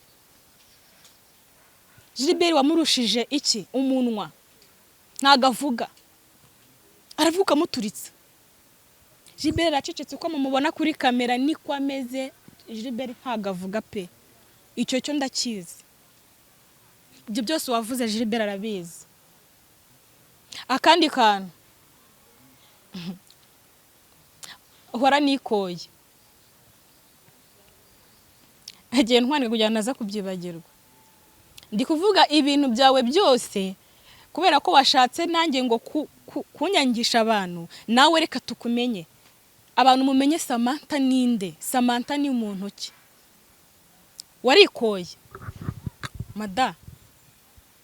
Gilbert wamurushije iki? Umunwa. Ntago avuga, aravuga ukamuturitsa. Gilbert aracecetse, uko mumubona kuri kamera niko ameze. Gilbert ntago avuga pe, icyo cyo ndakizi. Ibyo byose wavuze Gilbert arabizi. Akandi kantu, uhora nikoye, agiye ntwani kugira ngo naza kubyibagirwa. Ndi kuvuga ibintu byawe byose kubera ko washatse nanjye ngo kunyangisha abantu. Nawe reka tukumenye, abantu mumenye Samantha ninde, Samantha ni muntu ki? Warikoye mada,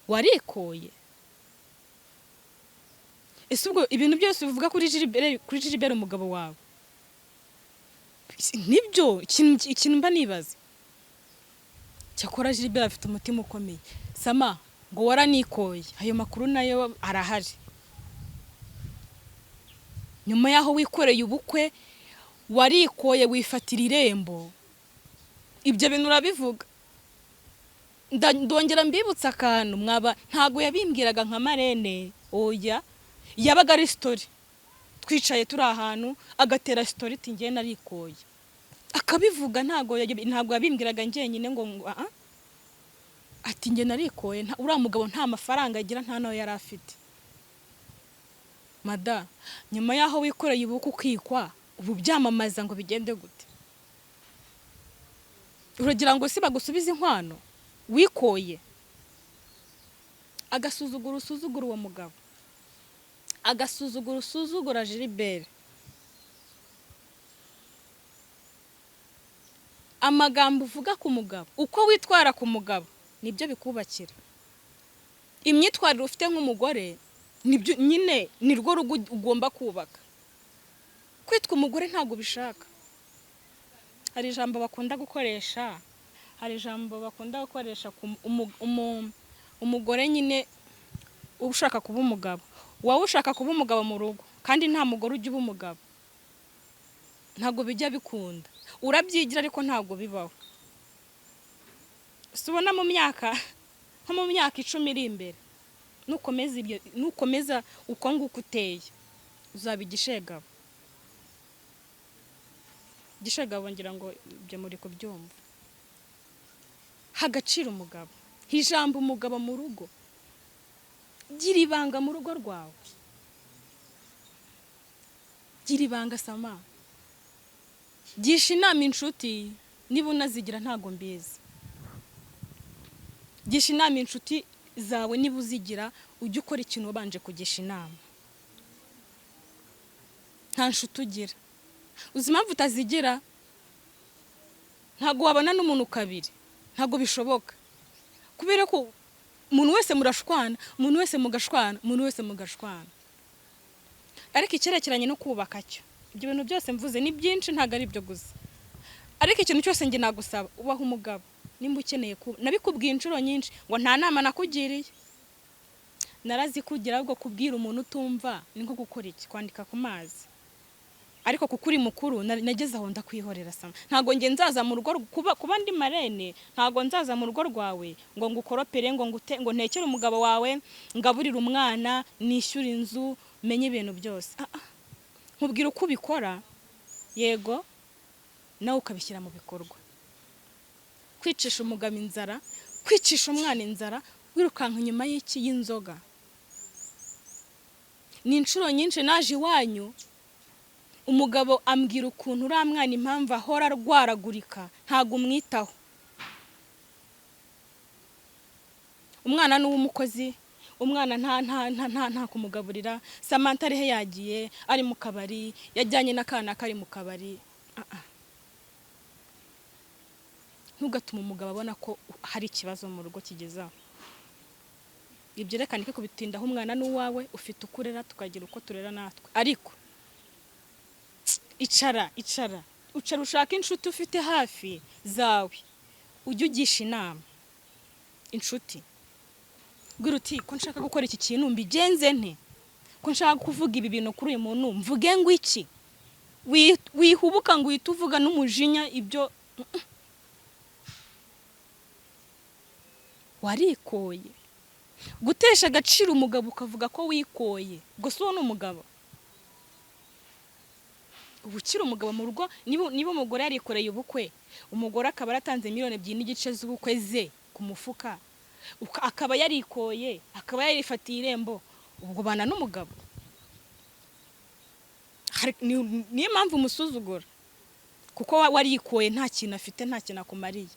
warikoye. Ese ubwo ibintu byose uvuga kuri Gilbert, kuri Gilbert umugabo wawe, nibyo? Ikintu mba nibaza, cyakora Gilbert afite umutima ukomeye. Sama, ngo waranikoye, ayo makuru nayo arahari. Nyuma y'aho wikoreye ubukwe, warikoye, wifatira irembo, ibyo bintu urabivuga. Ndongera mbibutsa akantu mwaba, ntabwo yabimbwiraga nka marene, oya, yabaga ari story. Twicaye turi ahantu, agatera story iti: "Njye narikoye," akabivuga. Ntabwo yabimbwiraga njyenyine ngo ah. Ati: "Njye narikoye, uriya mugabo nta mafaranga agira, nta nayo yari afite." Mada, nyuma y'aho wikoreye ubukwe ukikwa, ubu byamamaza ngo bigende gute? Uragira ngo si bagusubize inkwano wikoye? Agasuzuguro usuzugura uwo mugabo, agasuzuguro usuzugura Gilbert, amagambo uvuga ku mugabo, uko witwara ku mugabo, nibyo bikubakira. Imyitwarire ufite nk'umugore nibyo nyine, ni rwo rugo ugomba kubaka. Kwitwa umugore ntabwo ubishaka. Hari ijambo bakunda gukoresha, hari ijambo bakunda gukoresha ku umugore nyine uba ushaka kuba umugabo. Wowe ushaka kuba umugabo mu rugo, kandi nta mugore ujya uba umugabo, ntabwo bijya bikunda. Urabyigira ariko ntabwo bibaho. Si ubona mu myaka, nko mu myaka 10 iri imbere, nukomeza ibyo, nukomeza uko nguko uteye, uzaba igishegabo. Igishegabo, ngira ngo ibyo muri kubyumva. Ha agaciro umugabo, ijambo umugabo mu rugo, gira ibanga mu rugo rwawe, gira ibanga. Sama, gisha inama inshuti niba unazigira, ntabwo mbizi. Gisha inama inshuti zawe niba uzigira, ujye ukora ikintu wabanje kugisha inama. Nta nshuti ugira, uzi impamvu utazigira? Ntabwo wabona n'umuntu kabiri, ntabwo bishoboka, kubera ko umuntu wese murashwana, umuntu wese mugashwana, umuntu wese mugashwana. Ariko icyerekeranye no kubaka cyo, ibyo bintu byose mvuze ni byinshi, ntabwo ari ibyo gusa. Ariko ikintu cyose njye nagusaba, ubaha umugabo nimba ukeneye kuba. Nabikubwiye inshuro nyinshi ngo nta nama nakugiriye. Narazikugira, ahubwo kubwira umuntu utumva ni nko gukora iki? Kwandika ku mazi. Ariko kuko uri mukuru, nageze aho ndakwihorera. Sama, ntabwo njye nzaza mu rugo kuba ndi marraine, ntabwo nzaza mu rugo rwawe ngo ngukoropere, ngo ngute, ngo ntekere umugabo wawe, ngaburire umwana, nishyure inzu, menye ibintu byose. Ah, ah. Nkubwira uko ubikora, yego, nawe ukabishyira mu bikorwa. Kwicisha umugabo inzara, kwicisha umwana inzara, wirukanka inyuma y'iki? Y'inzoga. Ni inshuro nyinshi naje iwanyu, umugabo ambwira ukuntu uriya mwana, impamvu ahora arwaragurika, ntabwo umwitaho. Umwana ni uw'umukozi, umwana nta kumugaburira. Samantha arihe? Yagiye, ari mu kabari, yajyanye n'akana kari mu kabari. Ah, ah. Ntugatume umugabo abona ko hari ikibazo mu rugo kigezaho. Ibyo reka nike kubitindaho. Umwana ni uwawe, ufite uko urera, tukagira uko turera natwe. Ariko icara, icara, ucara, ushake inshuti ufite hafi zawe, ujye ugisha inama inshuti. Bwira uti: "Ko nshaka gukora iki kintu, mbigenze nte? Ko nshaka kuvuga ibi bintu kuri uyu muntu, mvuge ngo iki?" Wihubuka ngo uhite uvuga n'umujinya ibyo warikoye. Gutesha agaciro umugabo ukavuga ko wikoye, gusa uwo ni umugabo? Uba ukiri umugabo mu rugo. Niba umugore yarikoreye ubukwe, umugore akaba yaratanze 2.5 miliyoni z'ubukwe ze ku mufuka, akaba yarikoye, akaba yarifatiye irembo, ubwo bana n'umugabo. Niyo mpamvu umusuzugura, kuko warikoye, nta kintu afite, nta kintu akumariye.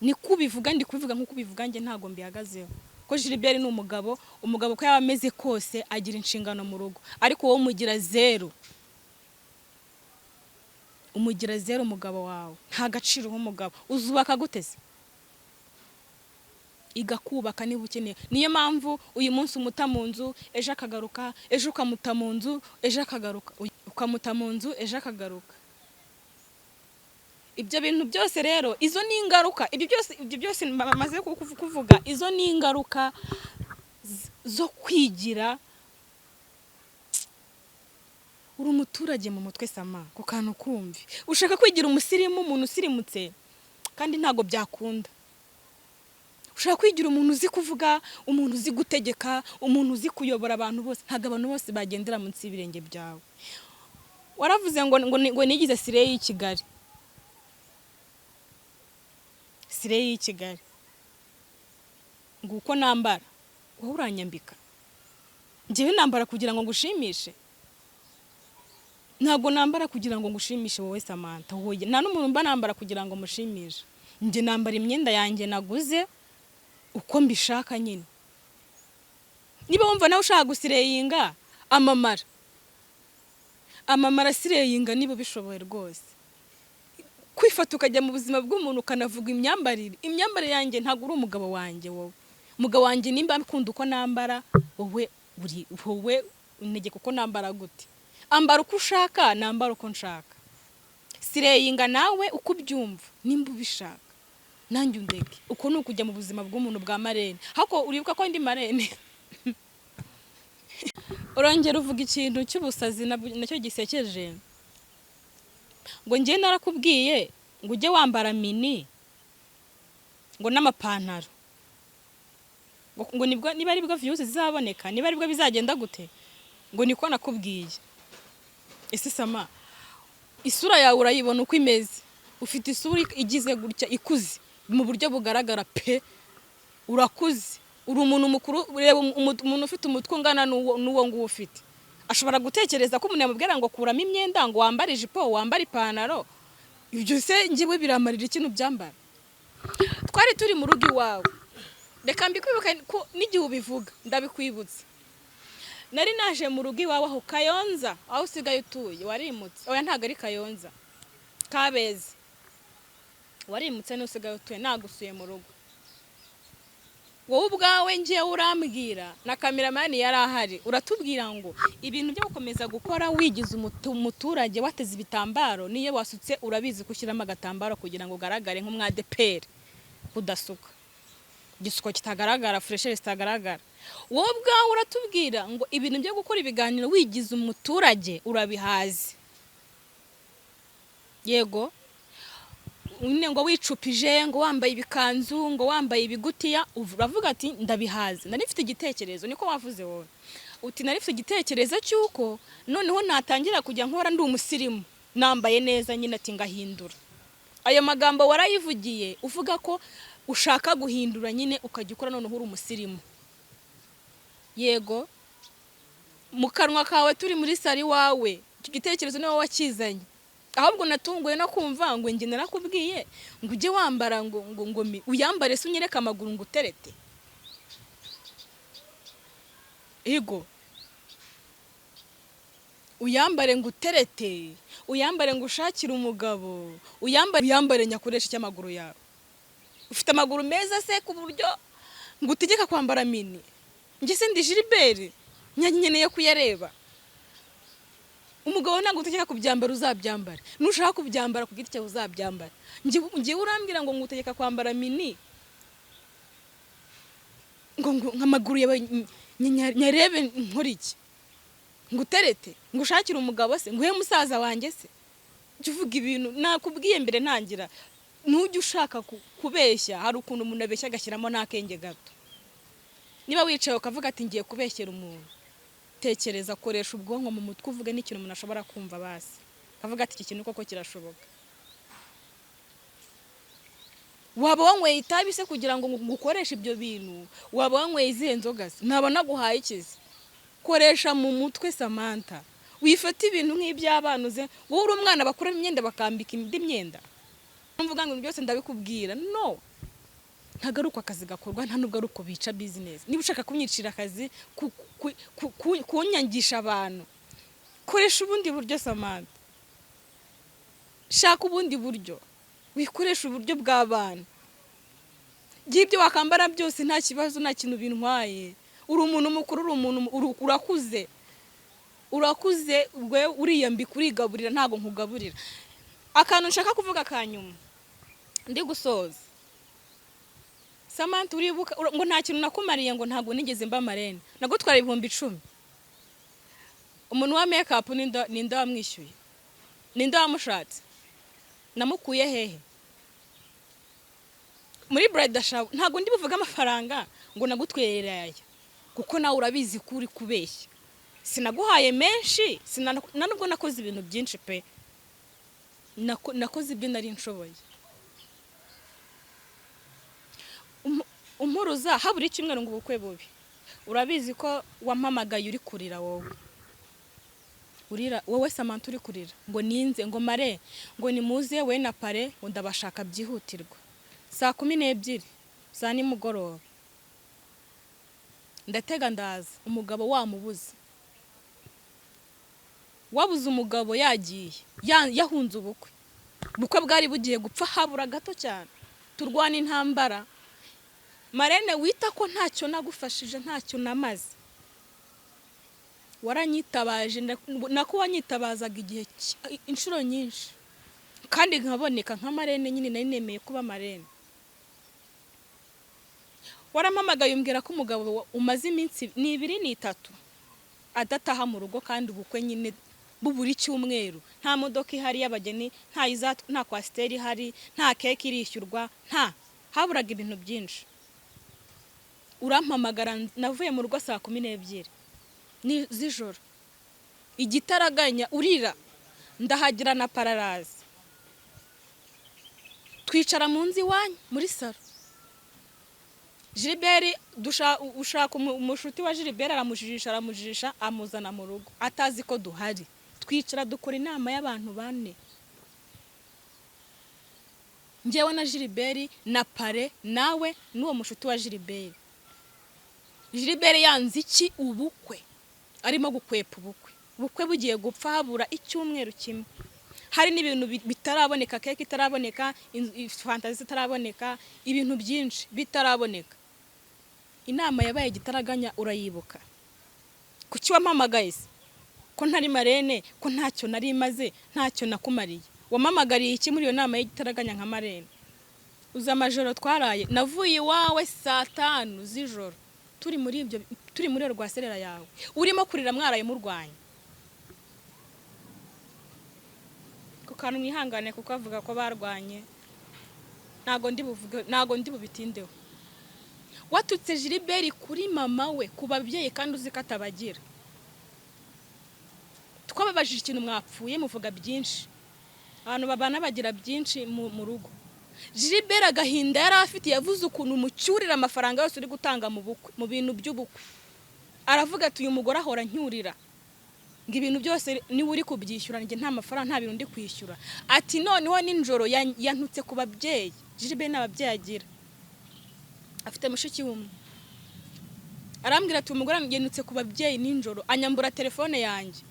Niko ubivuga, ndi kubivuga nk'uko ubivuga. Njye ntabwo mbihagazeho ko Gilbert ni umugabo. Umugabo uko yaba ameze kose agira inshingano mu rugo, ariko wowe umugira zero, umugira zero. Umugabo wawe nta gaciro uha umugabo. Uzubaka gute se? Iga kubaka niba ukeneye. Niyo mpamvu uyu munsi umuta mu nzu, ejo akagaruka, ejo ukamuta mu nzu, ejo akagaruka, ukamuta mu nzu, ejo akagaruka. Ibyo bintu byose rero, izo ni ingaruka. Ibyo byose maze kuvuga, izo ni ingaruka zo kwigira uri umuturage mu mutwe. Sama, ku kantu kumve, ushaka kwigira umusirimu, umuntu usirimutse, kandi ntabwo byakunda. Ushaka kwigira umuntu uzi kuvuga, umuntu uzi gutegeka, umuntu uzi kuyobora abantu bose. Ntabwo abantu bose bagendera munsi y'ibirenge byawe. Waravuze ngo nigize slay y'i Kigali, slay y'i Kigali, ngo uko nambara. Wowe uranyambika? Njyewe nambara kugira ngo ngushimishe? Ntabwo nambara kugira ngo ngushimishe wowe, Samantha. Wowe nta n'umuntu mba nambara kugira ngo mushimishe. Njye nambara imyenda yanjye naguze uko mbishaka nyine. Niba wumva nawe ushaka guslayinga, amamara, amamara, slayinga niba ubishoboye rwose. Kwifata ukajya mu buzima bw'umuntu, ukanavuga imyambarire yanjye, ntabwo uri umugabo wanjye wowe. Umugabo wanjye nimba akunda uko nambara, wowe uri wowe untegeka uko nambara gute? Ambara uko ushaka, nambara uko nshaka. Slayinga nawe uko ubyumva nimba ubishaka, nanjye undeke. Uko ni ukujya mu buzima bw'umuntu bwa marraine. Hako uribuka ko ndi marraine. Urongera uvuga ikintu cy'ubusazi nacyo gisekeje, ngo njye narakubwiye ngo ujye wambara mini, ngo n'amapantaro, ngo nibwo, niba aribwo views zizaboneka, niba aribwo bizagenda gute, ngo niko nakubwiye. Ese Sama, isura yawe urayibona uko imeze? Ufite isura igize gutya, ikuze mu buryo bugaragara pe. Urakuze, uri umuntu mukuru. Reba umuntu ufite umutwe ungana n'uwo nguwo ufite, ashobora gutekereza ko umuntu yamubwira ngo kuramo imyenda, ngo wambare ijipo, wambare ipantaro? Ibyo se njyewe biramarira ikintu byambara? Twari turi mu rugo iwawe. Reka mbikwibuke ko n'igihe ubivuga ndabikwibutsa. Nari naje mu rugo iwawe aho Kayonza, aho usigaye utuye. Warimutse? Oya, ntabwo ari Kayonza, Kabeza. Warimutse n'usigaye utuye. Nagusuye mu rugo, wowe ubwawe ngewe urambwira, na cameraman yari ahari, uratubwira ngo ibintu byo gukomeza gukora wigize umuturage, wateze ibitambaro, niyo wasutse urabizi ko ushyiramo agatambaro kugira ngo ugaragare nk'umwadeperi udasuka. Igisuko kitagaragara, fraîcheur zitagaragara. Wowe ubwawe uratubwira ngo ibintu byo gukora ibiganiro wigize umuturage urabihaze. Yego nyine, ngo wicupije, ngo wambaye ibikanzu, ngo wambaye ibigutiya, uravuga ati: "Ndabihaze." Nari mfite igitekerezo, niko wavuze wowe, uti: "Nari mfite igitekerezo cy'uko noneho natangira kujya nkora ndi umusirimu, nambaye neza nyine." Ati: "Ngahindura." Ayo magambo warayivugiye, uvuga ko ushaka guhindura nyine, ukajya ukora noneho uri umusirimu. Yego, mu kanwa kawe, turi muri salon iwawe, icyo gitekerezo niwe wakizanye. Ahubwo natunguwe no kumva ngo njye narakubwiye ngo ujye wambara ngo uyambare se, unyereke amaguru ngo uterete. Ego, uyambare ngo uterete, uyambare ngo ushakire umugabo, uyambare, uyambare nyakoresha icy'amaguru yawe. Ufite amaguru meza se ku buryo ngo utegeka kwambara mini? Njye se ndi Gilbert nkeneye kuyareba? Umugabo ntabwo utegeka kubyambara. Uzabyambara nushaka kubyambara ku giti cyawe, uzabyambara. Njyewe urambwira ngo ngutegeka kwambara mini, ngo nk'amaguru yawe nyarebe nkora iki? Ngo uterete, ngo ushakire umugabo se, ngo uhe musaza wanjye se? Jya uvuga ibintu nakubwiye mbere ntangira. Ntujye ushaka kubeshya. Hari ukuntu umuntu abeshya agashyiramo n'akenge gato. Niba wicaye ukavuga ati: "Ngiye kubeshyera umuntu," tekereza, koresha ubwonko mu mutwe, uvuge n'ikintu umuntu ashobora kumva, basi akavuga ati: "Iki kintu koko kirashoboka." Waba wanyweye itabi se kugira ngo ngukoreshe ibyo bintu? Waba wanyweye izihe nzoga se? Naba naguhaye ikizi? Koresha mu mutwe, Samantha. Wifata ibintu nk'iby'abana. Uze wowe uri umwana bakuramo imyenda, bakambika indi myenda. Mvuga ngo ibintu byose ndabikubwira? No, ntabwo ari uko akazi gakorwa, nta nubwo ari uko bica business. Niba ushaka kunyicira akazi, kunyangisha abantu, koresha ubundi buryo, Samantha. Shaka ubundi buryo, wikoresha uburyo bw'abana. Ibyo wakambara byose nta kibazo, nta kintu bintwaye. Uri umuntu mukuru, uri umuntu urakuze, urakuze, we uriyambika, urigaburira, ntabwo nkugaburira. Akantu nshaka kuvuga ka nyuma ndi gusoza, Samantha, uribuka ngo nta kintu nakumariye, ngo ntabwo nigeze mba marraine, nagutwara 10,000. Umuntu wa makeup ninde wamwishyuye? Ninde wamushatse? Namukuye hehe muri bridal shower? Ntabwo ndi buvuge amafaranga ngo nagutwereye aya, kuko nawe urabizi ko uri kubeshya. Sinaguhaye menshi, nta nubwo nakoze ibintu byinshi pe. Nakoze ibyo nari nshoboye. Umpuruza habura icyumweru ngo ubukwe bubi. Urabizi ko wampamagaye uri kurira, wowe urira, wowe Samantha, uri kurira ngo ninze, ngo mare, ngo nimuze we na parrain, ngo ndabashaka byihutirwa, saa 12 za nimugoroba. Ndatega ndaza, umugabo wamubuze, wabuze umugabo, yagiye, yahunze ubukwe. Ubukwe bwari bugiye gupfa, habura gato cyane. Turwana intambara. Marraine wita ko ntacyo nagufashije, ntacyo namaze, waranyitabaje, nako wanyitabazaga igihe inshuro nyinshi kandi nkaboneka nka marraine nyine, nari nemeye kuba marraine. Warampamagaye umbwira ko umugabo umaze iminsi ni ibiri, ni itatu adataha mu rugo, kandi ubukwe nyine bubura icyumweru, nta modoka ihari y'abageni, nta coaster ihari, nta cake irishyurwa, nta haburaga ibintu byinshi. Urampamagara, navuye mu rugo saa 12 z'ijoro, igitaraganya, urira. Ndahagira na pararazi, twicara mu nzu iwanyu muri salon. Gilbert, ushaka umushuti wa Gilbert, aramujijisha, aramujijisha, amuzana mu rugo atazi ko duhari. Twicara dukora inama y'abantu bane, njyewe na Gilbert na parrain nawe n'uwo mushuti wa Gilbert. Gilbert yanze iki? Ubukwe. Arimo gukwepa ubukwe, ubukwe bugiye gupfa habura icyumweru kimwe. Hari n'ibintu bitaraboneka, cake itaraboneka, fanta zitaraboneka, ibintu byinshi bitaraboneka. Inama yabaye igitaraganya, urayibuka? Kuki wampamagaye se ko ntari marraine, ko ntacyo nari maze, ntacyo nakumariye? Wampamagariye iki muri iyo nama y'igitaraganya nka marraine? Uzi amajoro twaraye, navuye iwawe saa 5 z'ijoro, turi muri ibyo, turi muri rwaserera yawe, urimo kurira mwaraye murwanya. Ku kantu mwihangane kuko avuga ko barwanye, ntago ndi buvuge, ntago ndi bubitindeho. Watutse Gilbert kuri mama we, ku babyeyi, kandi uzi ko atabagira. Twababajije ikintu mwapfuye, muvuga byinshi, abantu babana bagira byinshi mu rugo. Gilbert agahinda yari afite, yavuze ukuntu mucyurira amafaranga yose uri gutanga mu bukwe, mu bintu by'ubukwe. Aravuga ati uyu mugore ahora ncyurira, ngo ibintu byose niwe uri kubyishyura, njye nta mafaranga, nta bintu ndi kwishyura. Ati noneho nijoro yantutse ku babyeyi. Gilbert nta babyeyi agira, afite mushiki w'umwe. Arambwira ati umugore yantutse ku babyeyi nijoro, anyambura telefone yanjye.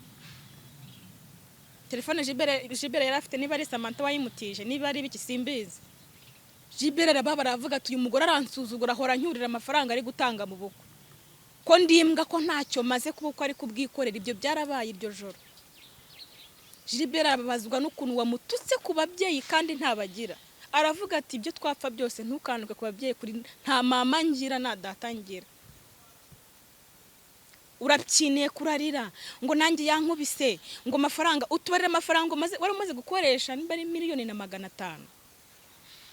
Telefone Gilbert yari afite, niba ari Samantha wayimutije, niba ari ibiki simbizi. Gilbert arababara, aravuga ati uyu mugore aransuzugura, ahora ancyurira amafaranga ari gutanga mu bukwe, ko ndimbwa, ko ntacyo maze kuba uko ari kubwikorera. Ibyo byarabaye iryo joro. Gilbert arababazwa n'ukuntu wamututse ku babyeyi kandi ntabagira. Aravuga ati ibyo twapfa byose ntukanduke ku babyeyi, kuri nta mama ngira nta data ngira. Urabyiniye kurarira ngo nanjye yankubise, ngo amafaranga, utubarira amafaranga umaze, wari umaze gukoresha nimba ari 1,500,000,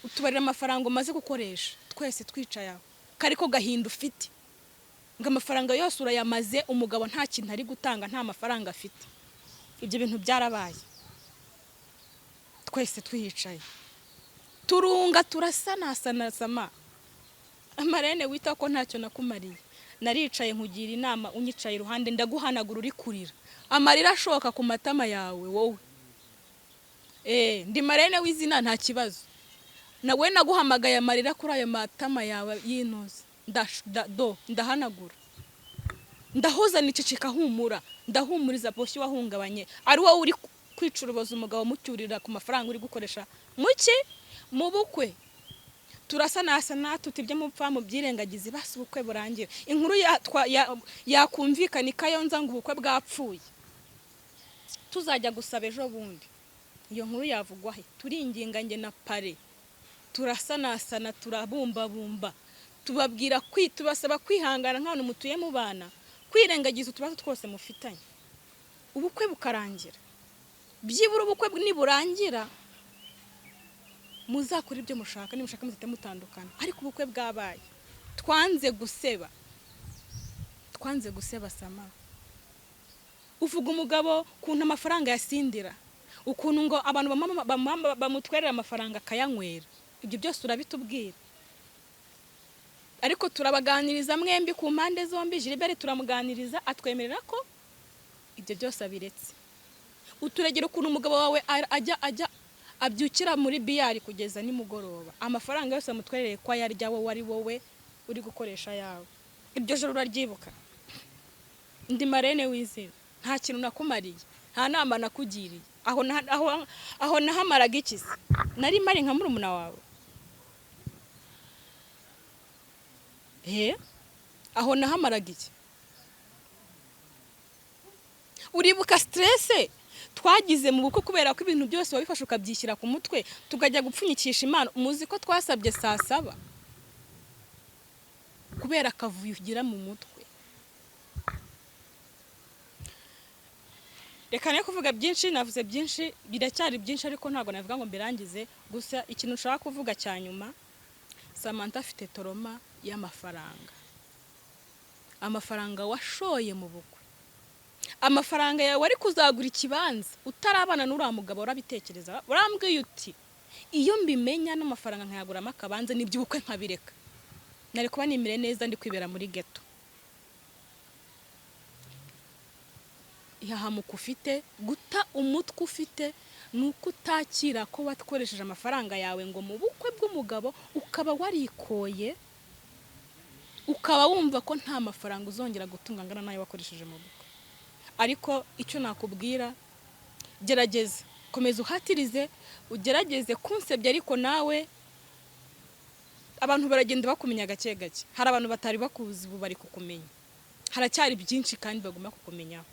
utubarira amafaranga umaze gukoresha, twese twicaye aho, kariko gahinda ufite, ngo amafaranga yose urayamaze, umugabo nta kintu ari gutanga, nta mafaranga afite. Ibyo bintu byarabaye, twese twicaye turunga, turasanasana. Amarene wita ko ntacyo nakumariye, naricaye nkugira inama, unyicaye iruhande ndaguhanagura uri kurira, amarira ashoka ku matama yawe wowe. Ndi marene w'izina nta kibazo, nawe naguhamagaye amarira kuri ayo matama yawe y'intuza, ndahanagura, ndahoza niceceka, humura, ndahumuriza boshye wahungabanye, ari wowe uri kwicuruboza umugabo mucyurira ku mafaranga uri gukoresha muki mu bukwe. Turasanasana tuti ibyo mupfa mubyirengagize, basi ubukwe burangira. Inkuru yakumvikana ikayonza ngo ubukwe bwapfuye, tuzajya gusaba ejo bundi, iyo nkuru yavugwa he? Turinginga nge na pare, turasanasana, turabumbabumba, tubabwira tubasaba kwihangana nk'abantu mutuye mu bana, kwirengagiza utubazo twose mufitanye, ubukwe bukarangira. Byibura ubukwe niburangira muzakora ibyo mushaka, nimushaka muzite mutandukana, ariko ubukwe bwabaye. Twanze guseba, twanze guseba. Sama uvuga umugabo kuntu amafaranga yasindira, ukuntu ngo abantu bamutwerera amafaranga akayanywera, ibyo byose urabitubwira, ariko turabaganiriza mwembi ku mpande zombi. Gilbert turamuganiriza, atwemerera ko ibyo byose abiretse. Uturegera ukuntu umugabo wawe ajya abyukira muri biyari kugeza nimugoroba, amafaranga yose amutwerereye ko ayarya, wowe ari wowe uri gukoresha yawe. Iryo joro uraryibuka? Ndi marene w'izina, nta kintu nakumariye, nta nama nakugiriye, aho nahamaraga iki se? Nari mari nka murumuna wawe? Aho nahamaraga iki? Uribuka stress twagize mu bukwe kubera ko ibintu byose wabifashe ukabyishyira ku mutwe, tukajya gupfunyikisha impano. Muzi ko twasabye saa 7 kubera akavuyo ugira mu mutwe. Reka ne kuvuga byinshi, navuze byinshi, biracyari byinshi, ariko ntabwo navuga ngo mbirangize. Gusa ikintu nshaka kuvuga cya nyuma, Samantha afite toroma y'amafaranga, amafaranga washoye mu bukwe, amafaranga yawe wari kuzagura ikibanza utarabana n'uriya mugabo. Urabitekereza, urambwiye uti iyo mbimenya n'amafaranga nkayaguramo akabanza n'iby'ubukwe nkabireka, nari kuba nimire neza ndi kwibera muri ghetto. Ihahamuka ufite, guta umutwe ufite, ni uko utakira ko wakoresheje amafaranga yawe ngo mu bukwe bw'umugabo ukaba warikoye, ukaba wumva ko nta mafaranga uzongera gutunga angana n'ayo wakoresheje mu bukwe. Ariko icyo nakubwira, gerageza, komeza uhatirize, ugerageze kunsebya, ariko nawe abantu baragenda bakumenya gake gake. Hari abantu batari bakuzi ubu bari kukumenya, haracyari byinshi kandi bagomba kukumenyaho.